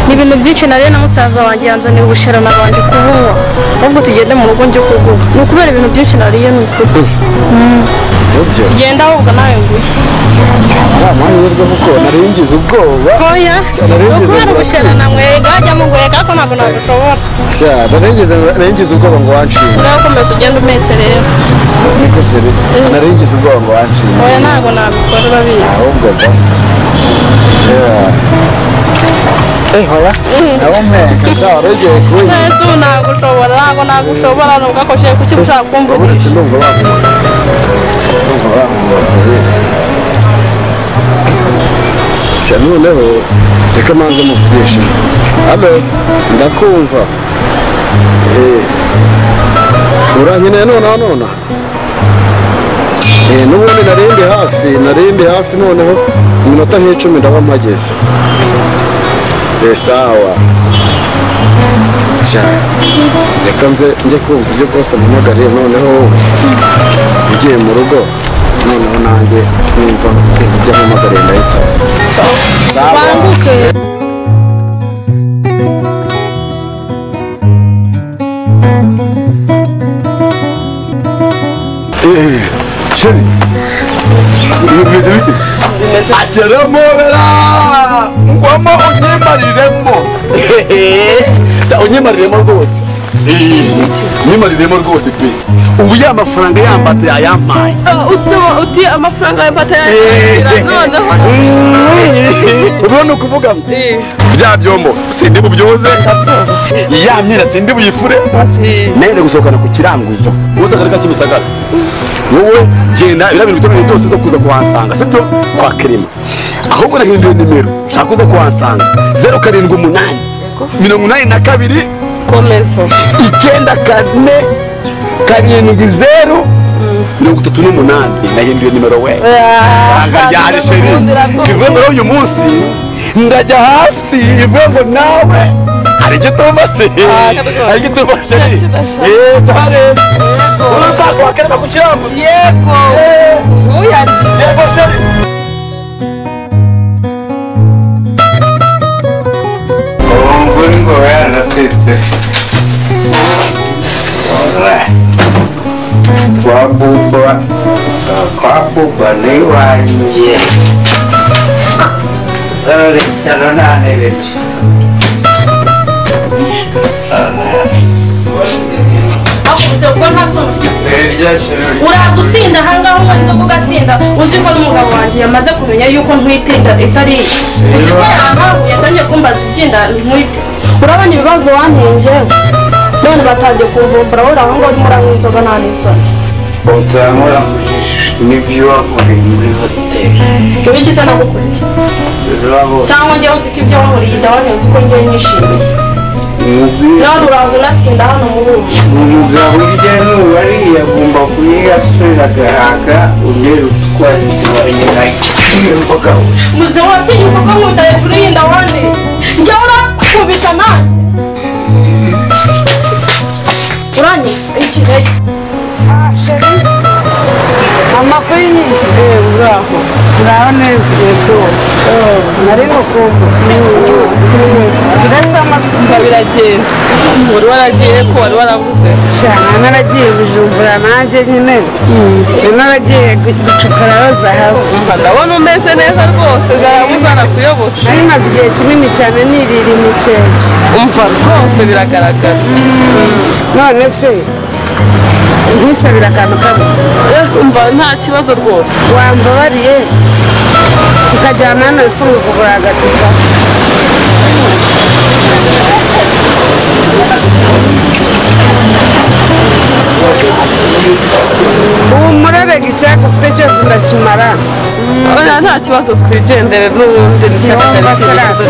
Ni ibintu byinshi nariye na musaza wanjye yanzaniye ubushera nabanje kubunywa. Ahubwo tugende mu rugo njye kuguha. Ni ukubera ibintu byinshi nariye ni ukuri. Tugenda ahubwo nawe nguye. Amahirwe kuko nari ngize ubwoba. Oya. Ukubera ubushera nanyweye gajya mu ngweka ko ntabwo nabishobora. Sha nari ngize ubwoba ngo wanciye. Ngaho komeza ugende umetse rero. Niko chérie nari ngize ubwoba ngo wanciye. Oya ntabwo nabikora urabizi. Ahubwo da. Yeah. Hoya nabo mpeka sha warugiye kuyi nese ubu nagushobora ntabwo nagushobora nubwo akoshe kuki ushaka kumvugisha ndumva bampamagaye cyane noneho reka manze muvugishe inzu alo ndakumva urankeneye nonaha nonaha n'ubundi narindi hafi noneho iminota nk'icumi ndaba mpageze sawa cyane reka nze njye kumva ibyo bose mpamagariye noneho ugiye mu rugo noneho nanjye numva kumva ibyo mpamagariye ndayitatse sawa Chérie, bimeze bite? Akeramobera ngwamo unyimariremo. Cha unyimariremo rwose. Unyimariremo rwose pe. Ubu ya mafaranga yambata yayampaye. Uti amafaranga yambata yayakira noneho. Ubona ukuvuga ngo bya byombo sindi bubyoze. Ya myira sindi buyifure. Nende gusohokana ku kiranguzo. Musa kareka kimisagara. Wowe genda bira bintu bitamenya byose zo kuza kuhansanga sibyo kwa Kirima ahubwo nahinduye nimero shaka kuza kuhansanga 078 82 komeza 94 70 38 nahinduye nimero we ryari sheri bivuye ngo uyu munsi ndajya hasi bivuye ngo nawe hari igituma se hari igituma sheri sare urutako akarema ku kirambo yego uyanje yego sheri ngo yaratetse kwa buba ni wanjye arareshya ntanebeje uraza usinda ahangaha unywa inzoga ugasinda uzi ko n'umugabo wanjye yamaze kumenya yuko ntwite inda itari uzi ko yankanguye yatangiye kumbaza iby'inda ntwite urabona ibibazo wanteye none batangiye kumvumbura wowe aho ngaho urimo uranywa inzoga nta n'isoni uzankora mu jisho n'ibyo wankoreye muri hoteli ibyo bikize nagukoreye cyangwa njyewe uzi ko ibyo wankoreye inda wanyoye uzi ko njyewe nishimiye none uraza unasinda hano mu buki umugabo urya n'uwariye agomba kuyasubira agahaga umera utwazi wa nyirayo muze watinyuka ko nkubita hejuru y'inda wande njyewe urakubita nanjye uranyumva ikigali sheri amakuru y'iminsi uraho uraho neza yego nari ngukumbuye ndetse amasuka biragenda wari waragiye ko wari warabuze shana naragiye Bujumbura nanjye nyine naragiye gucukura zahabu ndabona umeze neza rwose zahabu zarakuyobotse nari maze igihe kinini cyane nirira imikeke umva rwose biragaragara none se nkwisabira akantu kamwe umva nta kibazo rwose wambabariye tukajyana hano ifunga kugura agacupa ubu murarega icyaka ufite cyose ndakimara oya nta kibazo twigendere n'ubundi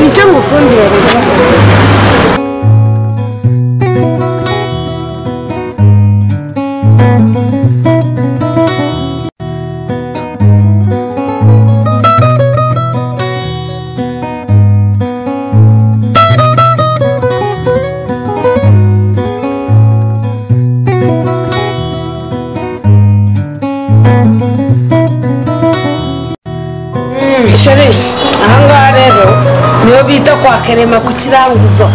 nicyo ngukundira rero Sheri ahangaha rero niyo bita kwa Kerema ku kiranguzo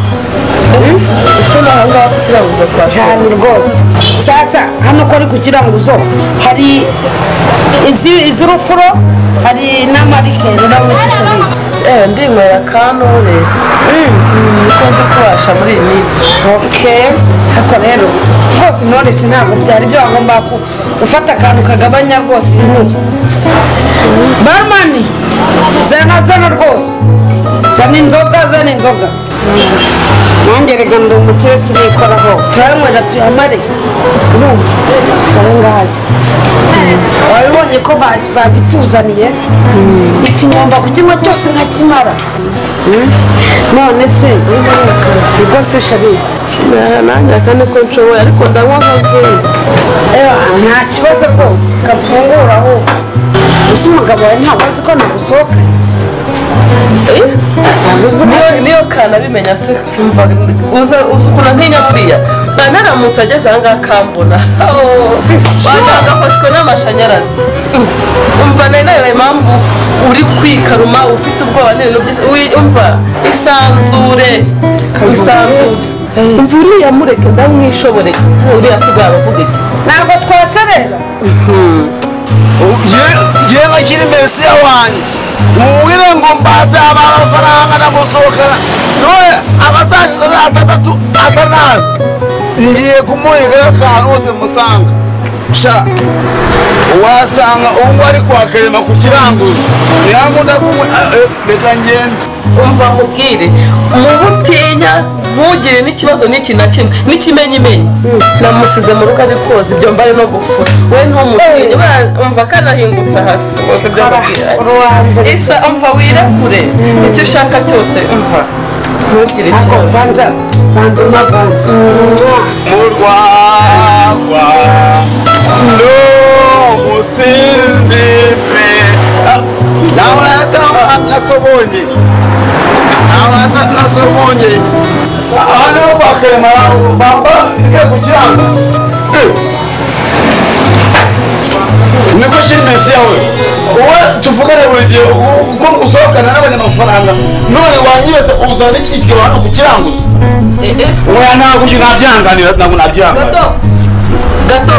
usoma ahangaha ku kiranguzo kwa cyane rwose sasa hano ko ari ku kiranguzo hari iz'urufuro hari n'amarikeri uranywa Sheri ndinywera ka Knowless niko ndi kubasha muri iyi minsi okay ariko rero rwose Knowless ntabwo byari byo wagomba gufata akantu kagabanya rwose ibinure barmani Zana zana rwose. Zana inzoga zana inzoga. Nanjye rega ndi umukire sinikoraho. Turayanywa tuyamare. Urumva? Dore ngaya. Wabibonye ko babituzaniye? Iki ngomba kukinywa cyose nkakimara. None se ubwo se shari nanjye aka niko nshoboye ariko ndanywa nkavuye. Nta kibazo rwose kafungura ahubwo. Gusa umugabo wawe ntabwo azi ko nagusohokanye. Niyo kanabimenya se mva uzi ukuntu ntinya buriya naramutse ageze aha ngaha akambona wagafashwe n'amashanyarazi. Umva nari nayo impamvu uri kwikaruma ufite ubwoba n'ibintu byose. Umva isanzure isanzure. Umva uriya mureke ndamwishobore uriya asigaye abavuga iki? Ntabwo twaserera. Yewe akiri mesiya wanjye mubwire ngo mbate amafaranga ndamusohokana none abasashize atandatu atanazi ngiye kumuhiga ahantu hose musanga sha wasanga ubu ngubu ari kwa Karema ku kiranguzo ntiyankunda kumwe reka ngende. Umva nkubwire mubutinya ntugire n'ikibazo n'iki na kimwe n'ikimenyimenyi namusize mu rugo ari koza ibyo mbari no gufura we ntumutinye umva kanahingutse hasi bose ibyo mbabwira isa umva wirekure icyo ushaka cyose umva ntugire ikibazo. Banza banza umavanze mu rwagwa no musinzi pe nasobonye nasobonye hano kwa Karema bamba ike ku kirango niko kiri mesiya we wowe tuvugane buri gihe uko usohokana n'abanyamafaranga none wanyibese uzana iki kigabo hano ku kiranguzo oya ntabwo nabyanganira ntabwo nabyanganira. Gato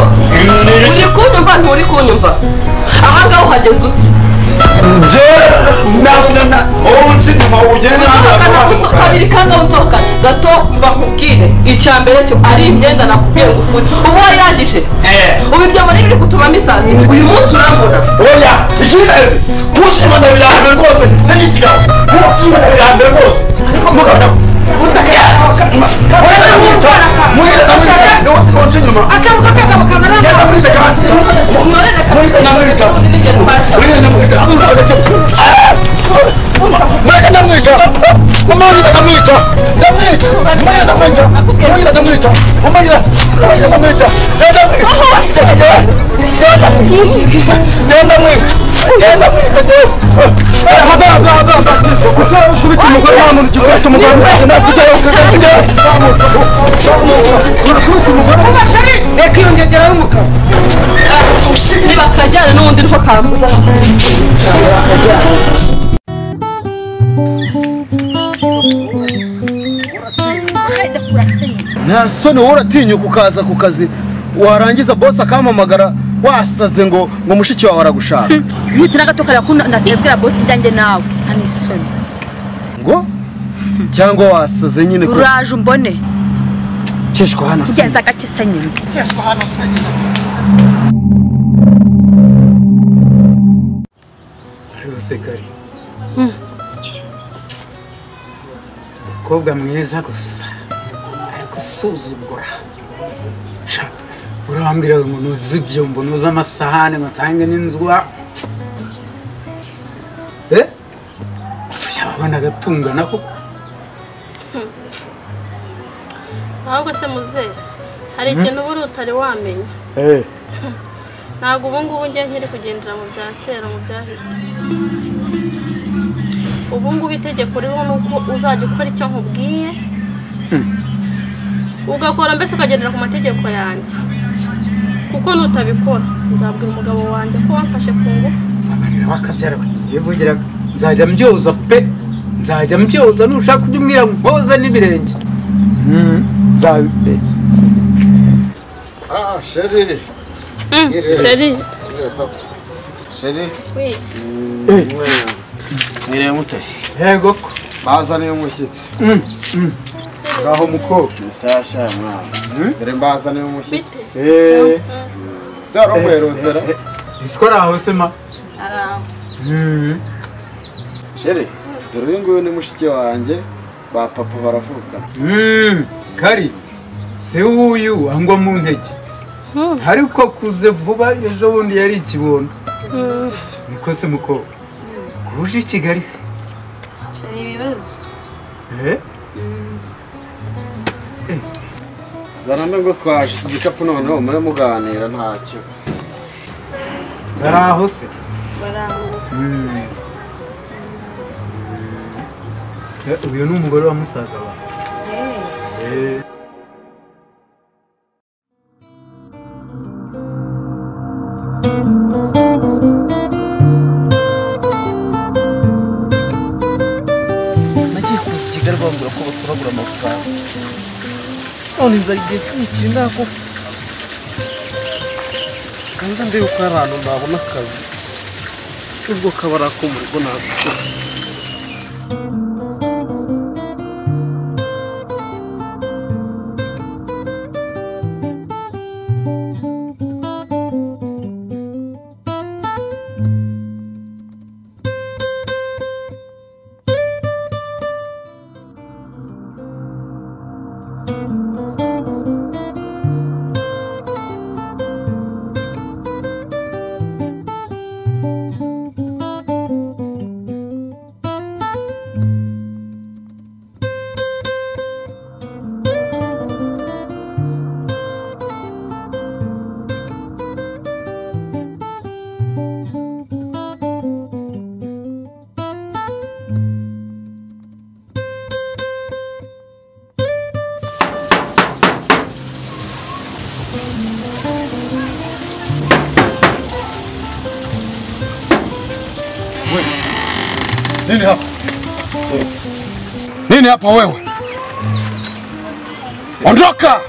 uri kunyumva nturi kunyumva aha ngaha uhageze ute? Kabiri kandi unsohoka gato mva nkubwire icya mbere cyo ari imyenda nakubwiye ngo ufure ubu wayirangije ubu ibyo muri biri gutuma misazi uyu munsi urambona. Oya ikimeze kushima ndabirambere rwose n'ikigabo kushima ndabirambere rwose mugabo Bakajyana n'ubundi niko kambuza. Nta soni wowe uratinyuka ukaza ku kazi warangiza boss akampamagara wasaze ngo ngo mushiki wawe aragushaka. Yutira gato karakunda ndatebwira boss njyanjye nawe nta nisoni. Ngo cyangwa wasaze nyine ko uraje umbone. Ceshwa hano. Ugenza gake se nyine. Ceshwa hano. Sekari. Umukobwa mwiza gusa ariko usuzugura. Urambwira ngo nuzi ibyombo nuzi amasahani ngo n'inzwa. Yababona agatungana koko. Ahubwo se muze hari ikintu buri utari wamenya. Ntabwo ubu ngubu ngiye nkiri kugendera mu bya kera mu byahise. Ubu ngubu itegeko ririho ni uko uzajya ukora icyo nkubwiye ugakora mbese ukagendera ku mategeko yanjye kuko nutabikora nzabwira umugabo wanjye ko wamfashe ku ngufu. Babarira wakabyara yivugiraga nzajya mbyoza pe nzajya mbyoza nushaka ujye umbwira mpoza n'ibirenge. Ah chérie. Chérie. Chérie. Oui. Mwiriwe mutashye. Yego ko. Bazaniye umushyitsi. Ngaho mukobwa. Sasha mwana. Dore mbazaniye umushyitsi. Se wari umuherutse ra? Isiko ari aho se ma? Ari aho. Chéri, dore uyu nguyu ni mushiki wanjye, ba papa baravukana. Kari, se wuyu angwa mu ntege. Ariko kuze vuba ejo bundi yari ikibondo. Niko se mukobwa. Kuje i Kigali se? Chéri ibibazo. Zana ngo twaje iki gikapu noneho mure muganira ntacyo. Baraho se? Baraho. Uyu ni umugore wa musaza wawe. Nagiye kuza i Kigali bambwira ko batoragura amafaranga. None inzara igiye kunyikira indako. Kanza ndebe uko hari ahantu nabona akazi. Nubwo kaba ari ako mu rugo nagakora. Nini hapa? Nini hapa wewe? Ondoka!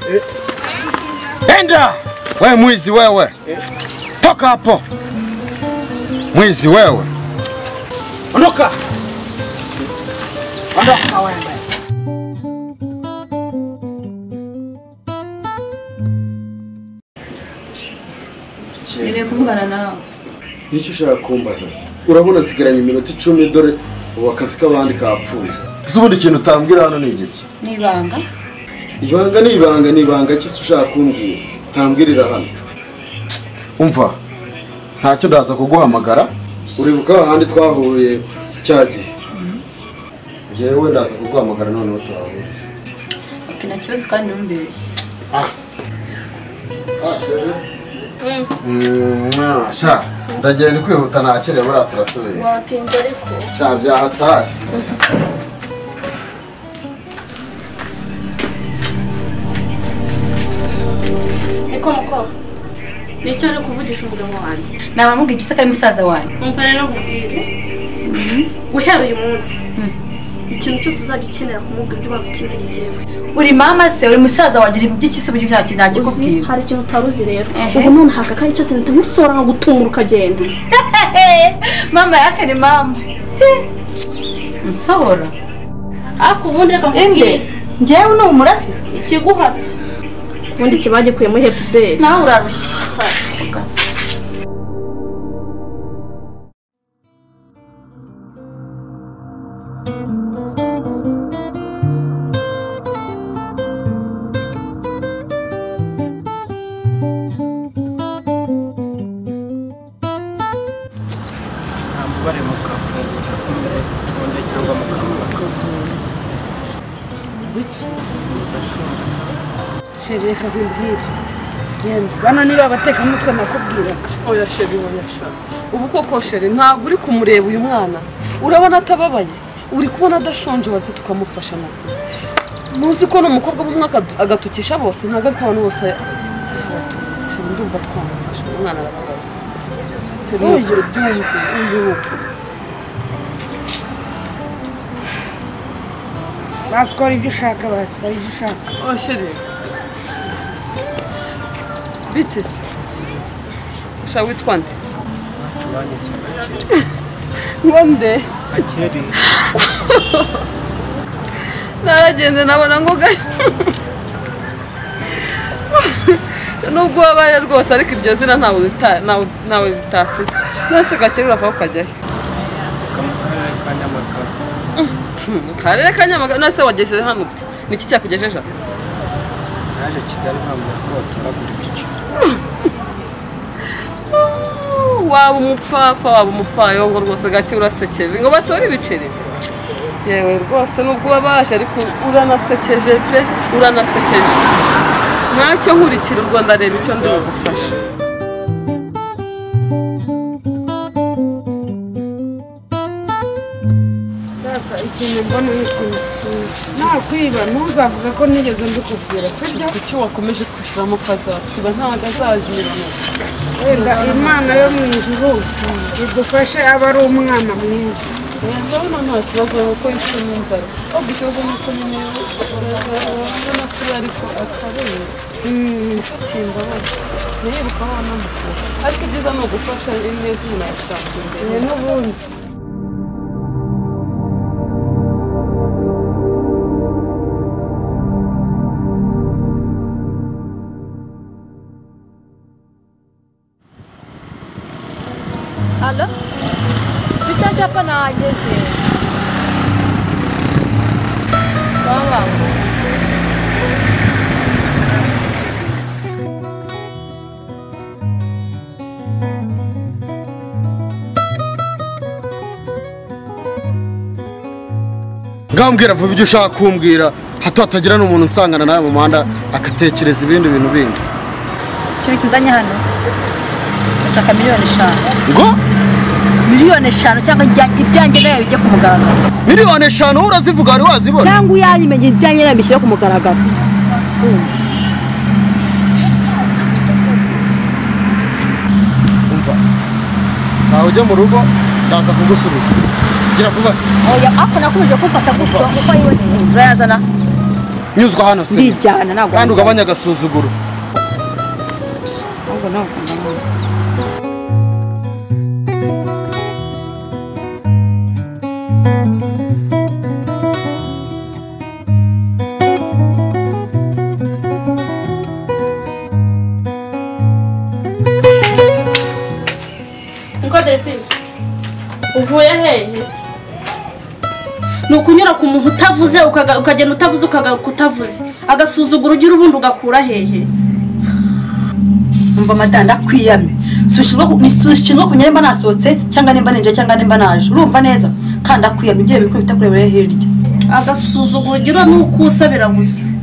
Enda! Wewe mwizi wewe. Toka hapo. Mwizi wewe. Ondoka! Ondoka wewe. Nire kuvugana nawe. Nicyo ushaka kumba sasa. Urabona nsigaranye iminota 10 dore ubu akazi k'abandi kapfuye. Ese ubundi ikintu utambwira hano ni igiki? Ni ibanga. Ibanga ni ibanga ni ibanga ki se ushaka kumbwira? Tambwirira hano. Umva. Ntacyo ndaza kuguhamagara. Uribuka ahandi twahuriye cya gihe. Njyewe ndaza kuguhamagara noneho turahura. Okay, nta kibazo kandi ntumbeshye. Sha, ndagenda kwihuta nakerewe buriya turasubira. Watinze ariko. Sha byahatari. Niko muko. Nicyo ari kuvugisha umugabo wanjye. Nabamubwiye igisaka ari musaza wanjye. Umva rero nkubwire. Guhera uyu munsi. Ikintu cyose uzajya ukenera kumubwira ujye ubanza ukimbwira njyewe. Uri mama se, uri musaza wanjye, uri by'iki se buryo ntacyo nakikubwira. Hari ikintu utaruzi rero. Ubu none haka kandi cyose ntamusora nka gutumura ukagenda. Mama yakane mama. Nsohora. Ako ubundi reka nkubwire. Njyewe ni umurasi ikiguhatse. Ubundi kibagikuye muri Happy Bed. Nawe urarushye. Reka nkubwire. Bano niba abatekamutwe nakubwira. Oya chéri, oya chéri. Ubu koko chéri ntabwo uri kumureba uyu mwana. Urabona atababaye. Uri kubona adashonje waze tukamufasha nako. Muzi ko n'umukobwa w'umwaka agatukisha bose ntabwo ariko abantu bose abatukisha ndumva twamufasha umwana arababaye. Chéri byumve uyu. Basikora ibyo ushaka, basikora ibyo ushaka. Oh chéri. Bite se? Ushaka witwa nde? Banyise Gakeri. Ngo nde? Gakeri. Naragenze nabona ngo nubwo wabaye rwose ariko iryo zina ntawe bitasetse. None Gakeri urava ukajyayo? Mvuka mu karere ka Nyamagabe. Karere ka Nyamagabe nase wagejeje hano ute? Niki cyakugejeje? Naje Kigali bambwira ko batoragura ibice. Waba umupfapfa waba umupfayongo rwose gake urasekeje ngo batore ibiceri. Yewe rwose nubwo ubabaje ariko uranasekeje pe, uranasekeje. Ntacyo nkurikira u Rwanda reba icyo ndi bugufasha. Sasa ikintu mbona ni kimwe, nakwiba ntuzavuga ko nigeze mbikubwira, sibyo? Kuki wakomeje kwishyuramo kazakiba ntabwo azajura? Wenda Imana yo mu ijuru idufashe aba ari umwana mwiza. Ndabona nta kibazo kuko yishimye inzara. Ahubwo ikibazo ni uko nyine urabona ko ariko atarenga. Kimbabaza niyiruka wanamukura, ariko ibyiza ni ugufasha neza umuntu yasanze imbere n'ubundi. Alo? Cya cyapa nahageze. Sawa. Ngambwira vuba ibyo ushaka kumbwira, hato hatagira n'umuntu usangana nawe mu muhanda akatekereza ibindi bintu bindi. Ikintu kinzanye hano ndashaka 5,000,000. Ngo? 5,000,000 cyangwa ibyanjye nayo bijye ku mugaragaro. 5,000,000 urazivuga wari wazibona? Cyangwa uyanyimenye ibyanjye nayo bishyire ku mugaragaro. Umva, ntawe ujya mu rugo ndaza kugusubiza. Gira vuba se. Oya, ako nakomeje kumfata gutyo kuko yiboneye. Urayazana? Nyuzwa hano se. Ndijyana ntabwo. Kandi ugabanya agasuzuguro. Ahubwo ntabwo ngabanya. Uvuye hehe? Ni ukunyura ku muntu utavuze ukagenda utavuze ukagaruka utavuze, agasuzuguro ugira ubundi ugakura hehe? Umva mada, ndakwiyamye. Sushinzwe kumenya nimba nasohotse cyangwa nimba ninje cyangwa nimba naje, urumva neza? Kandi ndakwiyamye ibyo bikuru bitakurebera hirya. Agasuzuguro ugira ni ukusabira gusa.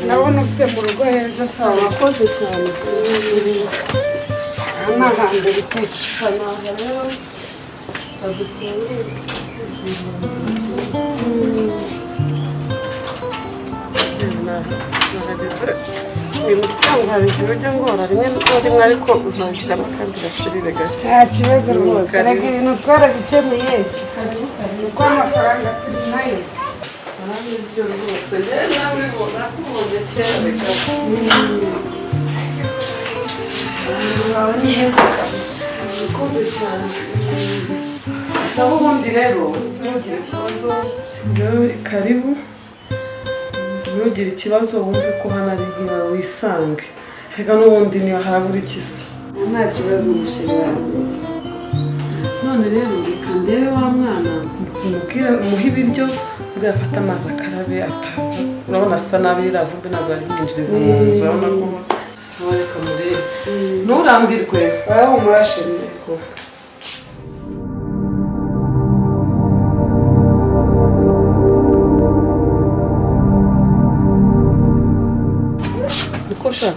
Ndabona ufite mu rugo heza sawa. Wakoze cyane. Aha ni ahambere pe. Uyu muryango hari igihe ujya ngora rimwe na rimwe ariko uzangiramo kandi gasubire gake. Nta kibazo rwose, reka ibintu twarabikemuye kuko amafaranga turi nayo. Nibyo rwose, njyewe nawe nakubonye kera reka. Wawe ni heza kabisa. Urakoze cyane. Naho ubundi rero ntugire ikibazo, karibu. Ntugire ikibazo wumve ko hano ari nkiwawe wisange. Reka n'ubundi niba harabura ikisa. Nta kibazo umusheri wanjye. None rero reka ndebe wa mwana umubwire umuhe ibiryo, ubwo afata amazi akarabe ataza. Urabona asa nabi ririya vumbi ntabwo aryinjiriza mu nzu, urabona ko sawa reka murebe. Nturambirwe. Wowe umurashimye. Niko sha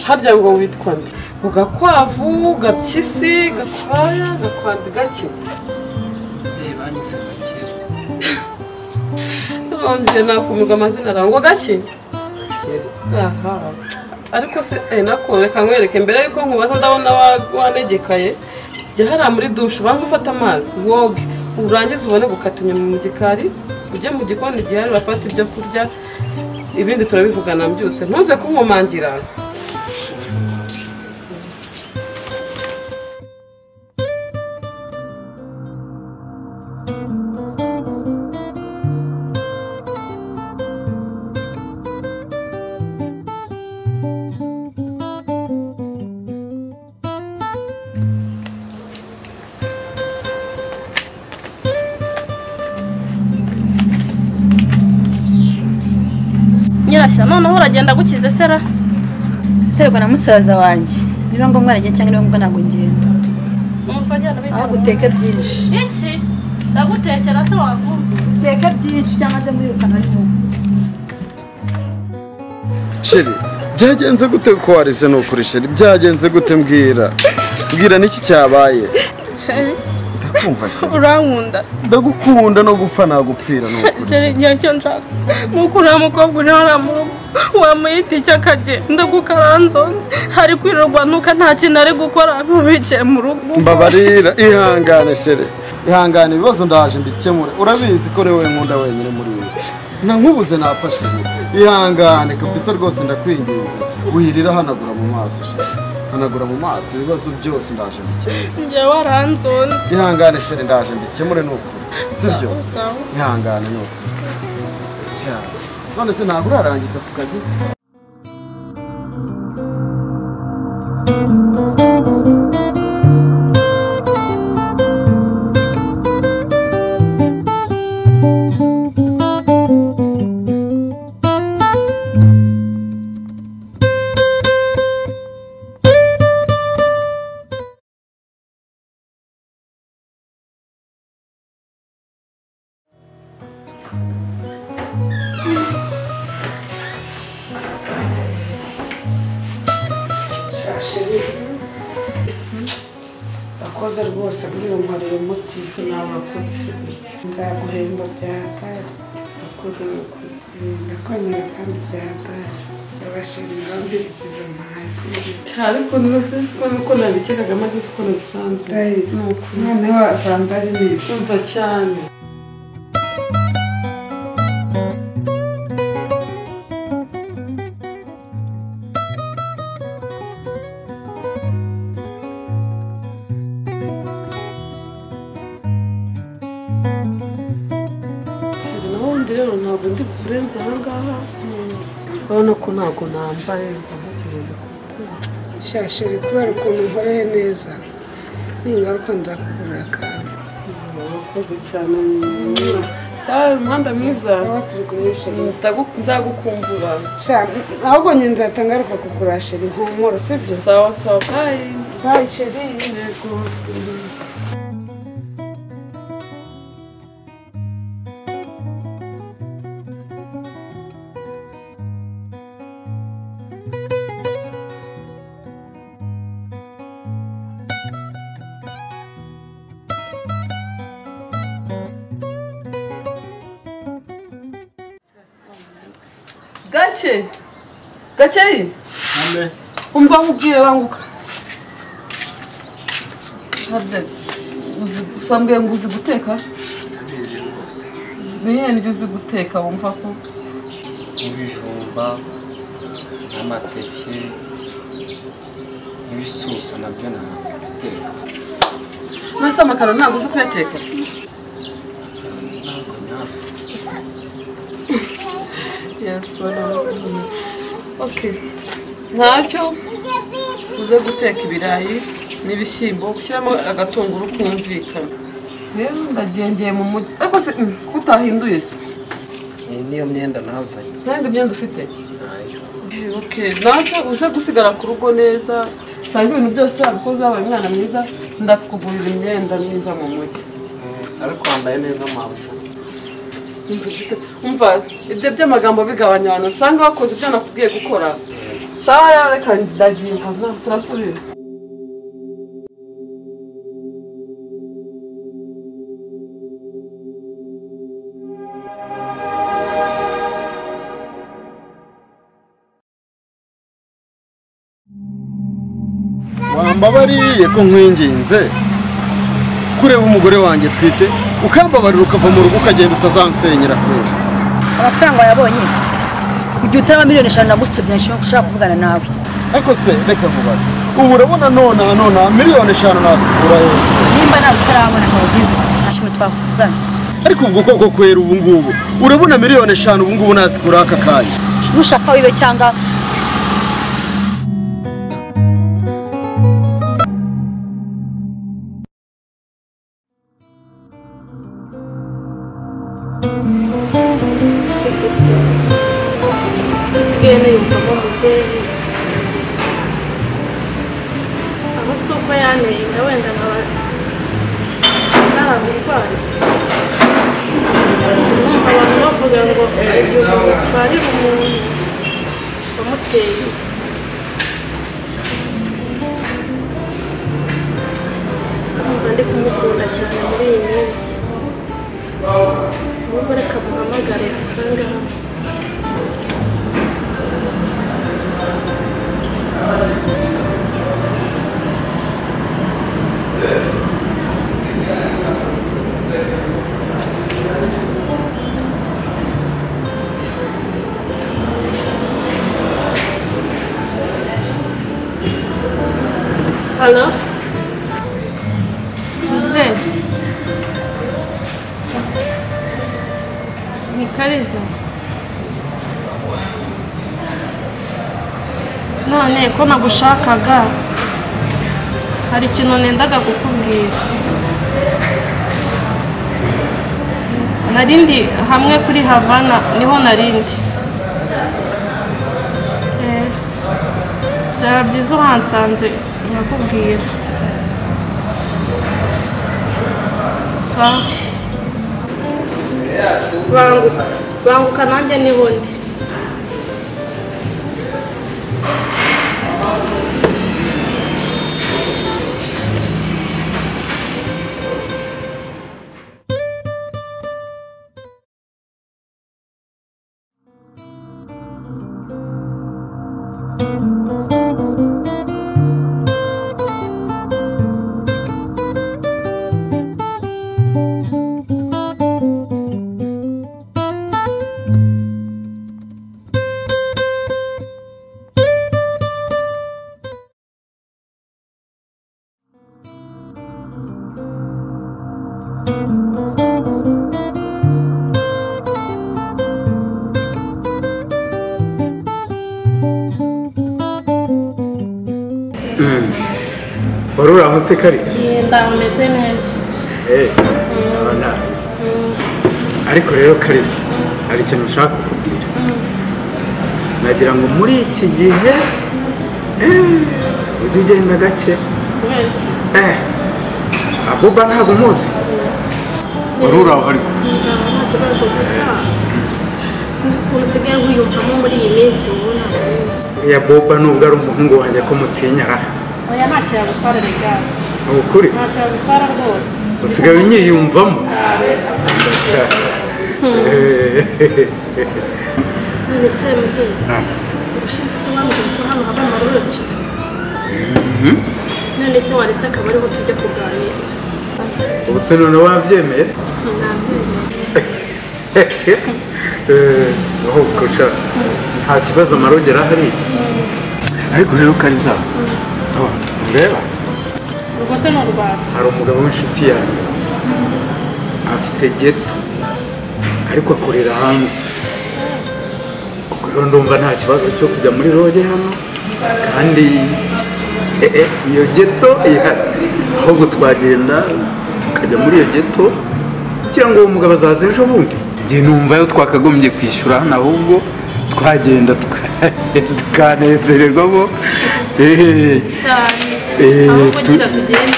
harya ngo witwa nde? Ngo Gakwavu, Gapyisi, Gakwaya, Gakwandi, Gake. Banyise Gakire. Nongeye nakumirwa amazina arawe ngo Gake? Aha. Ariko se nako reka nkwereke mbere yuko nkubaza ndabona wanegekaye. Jya hariya muri dushe ubanze ufate amazi woge urangize ubone gukata inyuma mu gikari ujye mu gikoni gihari urafata ibyo kurya ibindi turabivugana mbyutse ntuze kunkomangira. Nyirashya noneho uragenda gukize sera biterwa na musaza wanjye niba ngombwa aragenda cyangwa niba ngombwa ntabwo ngenda. Aho guteka byinshi iki ndagutekera se wakunze uteka byinshi cyangwa se muri rukana arimo. Sheri byagenze gute ko warize nukuri sheri byagenze gute mbwira mbwira niki cyabaye sheri ndakumva sheri urankunda ndagukunda no gupfa nagupfira nukuri sheri nicyo nshaka nuko uriya mukobwa uri hariya mu rugo wamuyita icyo akagenda kukaranzonze hari kwirirwa nuka nta kintu ari gukora bicaye mu rugo. Mbabarira ihangane sheri ihangane ibibazo ndaje mbikemure urabizi ko niwe nkunda wenyine muri iyi si nkubuze napfashije ihangane kabisa rwose ndakwinginze wirira hanagura mu maso sheri hanagura mu maso ibibazo byose ndaje mbikemure njye waranzonze ihangane sheri ndaje mbikemure nukuri sibyo ihangane nukuri. None se ntabwo urarangiza ku kazi se? Akoze rwose bwiyonkorera umuti nawe urakoze nzaguhemba bya hatari akoze nukuri ndakwemera kandi bya hatari ndabashimira mbirikiza amazi ariko nuko nabikekaga maze siko nabisanze noneho wasanze ari neza umva cyane. Rero ntabwo ndi bukurenze aha ngaha urabona ko ntabwo nambaye ntekereje shashiri kubera ukuntu nkoreye neza ningaruka nzakugurira akantu. Urakoze cyane sawa umuhanda mwiza sawa turi kumwe sheri nzagukumbura ahubwo njye nzahita ngaruka kugura sheri nkumuro sibyo sawa sawa bayi bayi sheri yego. Gache Gache umva nkubwire banguka usambwiye ngo uzi guteka ndabizi rwose niyo nibyo uzi guteka wumva ko ibijumba n'amateke n'ibisusa nabyo nabiteka. Nase amakaroni ntabwo uzi kuyateka? Ntabwo nyazi. Yes, okay. Ntacyo uze guteka ibirayi n'ibishyimbo ushyiramo agatunguru kumvikana. Rero ndagengeye mu mujyi ariko se kutahinduye se? Niyo myenda nazanye. Nta yindi myenda ufite? Ntayo. Okay, ntacyo uze gusigara ku rugo neza usanga ibintu byose wabikoze wabaye umwana mwiza ndakugurira imyenda myiza mu mujyi. Ariko wambaye neza mabuja. Umva ibyo by'amagambo bigabanya abantu nsanga wakoze ibyo nakubwiye gukora. Sawa reka ndagiye turasubira. Wambabariye ko nkwinginze kureba umugore wanjye twite ukambabarira ukava mu rugo ukagenda utazansenyera kwera. Amafaranga wayabonye ujya utaraba 5 miliyoni nagusabye nshaka kuvugana nawe. Ariko se reka nkubaze, ubu urabona nona 5 miliyoni nasikura he? Nimba nawe utarabona nkabwiza nta kintu twakuvugana. Ariko ubwo koko kwera ubu ngubu urabona 5 miliyoni ubu ngubu nazikura aka kanya? Nushaka wibe cyangwa Gusa nsigaye niyumvamo muzehe, aho si uko yanteye inda wenda nkaba naramutwaye. Numva abantu bavuga ngo hari igihe umuntu atwarira umuntu wamuteye. Numva ndi kumukunda cyane muri iyi minsi. Ahubwo reka muhamagare ansange hano. Halo? Muzehe? Ni Kariza. None ko nagushakaga, hari ikintu nendaga kukubwira. Narindi hamwe kuri Havana niho narindi. Eh, byaba byiza uhansanze nkakubwira. Sawa. Banguka, banguka nanjye niho ndi. Wari uri aho se Kari? Ndameze neza. Eh, sawa nawe. Ariko rero Kariza, hari ikintu nshaka kukubwira. Nagira ngo muri iki gihe ujye ugenda gake. Kubera iki? Abuba ntabwo muzi. Wari uri aho ariko. Nta kibazo, gusa sinzi ukuntu nsigaye nkwiyumvamo muri iyi minsi, ubu ntabwo nzi. Ya Boba nubwo ari umuhungu wanjye ko mutinyara. Oya, ntacyo yagutwara rega. Ni ukuri. Ntacyo yagutwara rwose. Usigaye unyiyumvamo. Ndashaka. None se muzehe, ubushize se wambwiye ko hano haba amarobyi? None se waretse akaba ariho tujya kuganira? Ubu se none wabyemeye? Nabyemeye. Ahubwo sha nta kibazo, amarobyi arahari. Ariko rero Kariza, ureba Urwo se ni urwawe? Hari umugabo w'inshuti yanjye afite ghetto ariko akorera hanze. Ubwo rero ndumva nta kibazo cyo kujya muri lodge hano, kandi iyo ghetto ihari. Ahubwo twagenda tukajya muri iyo ghetto kugira ngo uwo mugabo azaze ejo bundi. Njye numva yo twakagombye kwishyura hano, ahubwo twagenda tukanezererwamo. Cyane. Ahubwo gira tugende.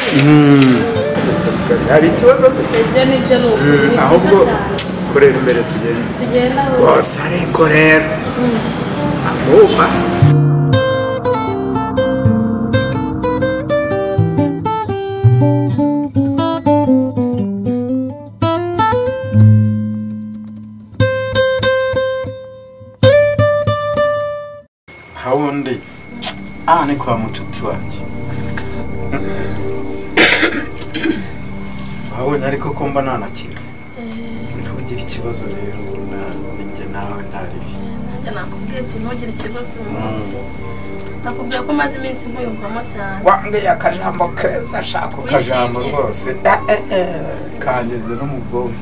Hari ikibazo? Ibyo nibyo, ni ukuri, ni byiza Ahubwo cyane. Korera imbere tugende. Tugenda ahubwo. Bose ariko rero abuba hawundi aha ni kwa mucuti wanjye. Wabonye ariko ko mba nanakinze. Ntugire ikibazo rero na njye nawe ntaribi. Nanjye nakubwiye ati ntugire ikibazo uyu munsi. Nakubwiye ko maze iminsi nkuyumvamo cyane. Wange akajambo keza shaka akajambo rwose. Kangeze no mu bwonko.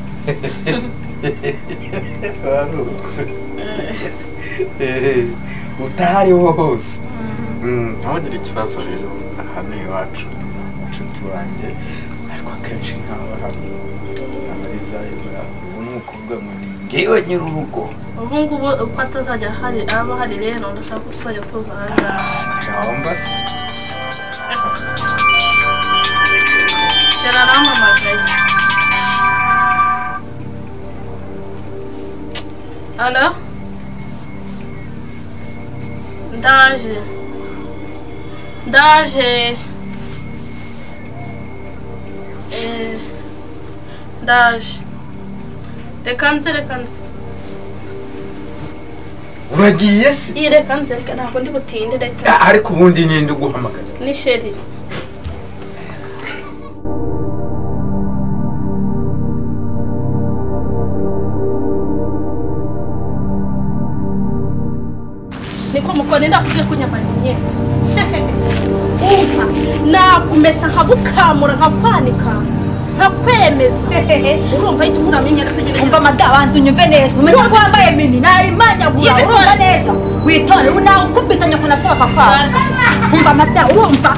Utahari wo hose. Ntugire ikibazo rero aha ni iwacu. Inshuti wanjye ariko akenshi ntaba hano. Abariza ubu ni ukuvuga ngo ni ngewe nyir'urugo. Ubu ngubu uko atazajya ahari aba ahari rero ndashaka ko tuzajya tuza aha ngaha. Cyangwa se yarampamagaye. Alo? Ndaje. Ndaje. Ndaje. Reka nze, reka nze. Uragiye se? Iyi reka nze, reka ntabwo ndi butinde reka. Ariko ubundi ninde uguhamagaye? Ni Sheri. Niko mukone ndakubwiye ko nyambara imyenda. Umva, nakumesa nkagukamura nkakwanika nkakwemeza. Urumva ahita unkuramo imyenda se nyine. Umva mada banza unyumve neza. Umenye ko wambaye mini nayimanyagura urumva neza. Witore unakubita nyoko na papa. Umva mada urumva.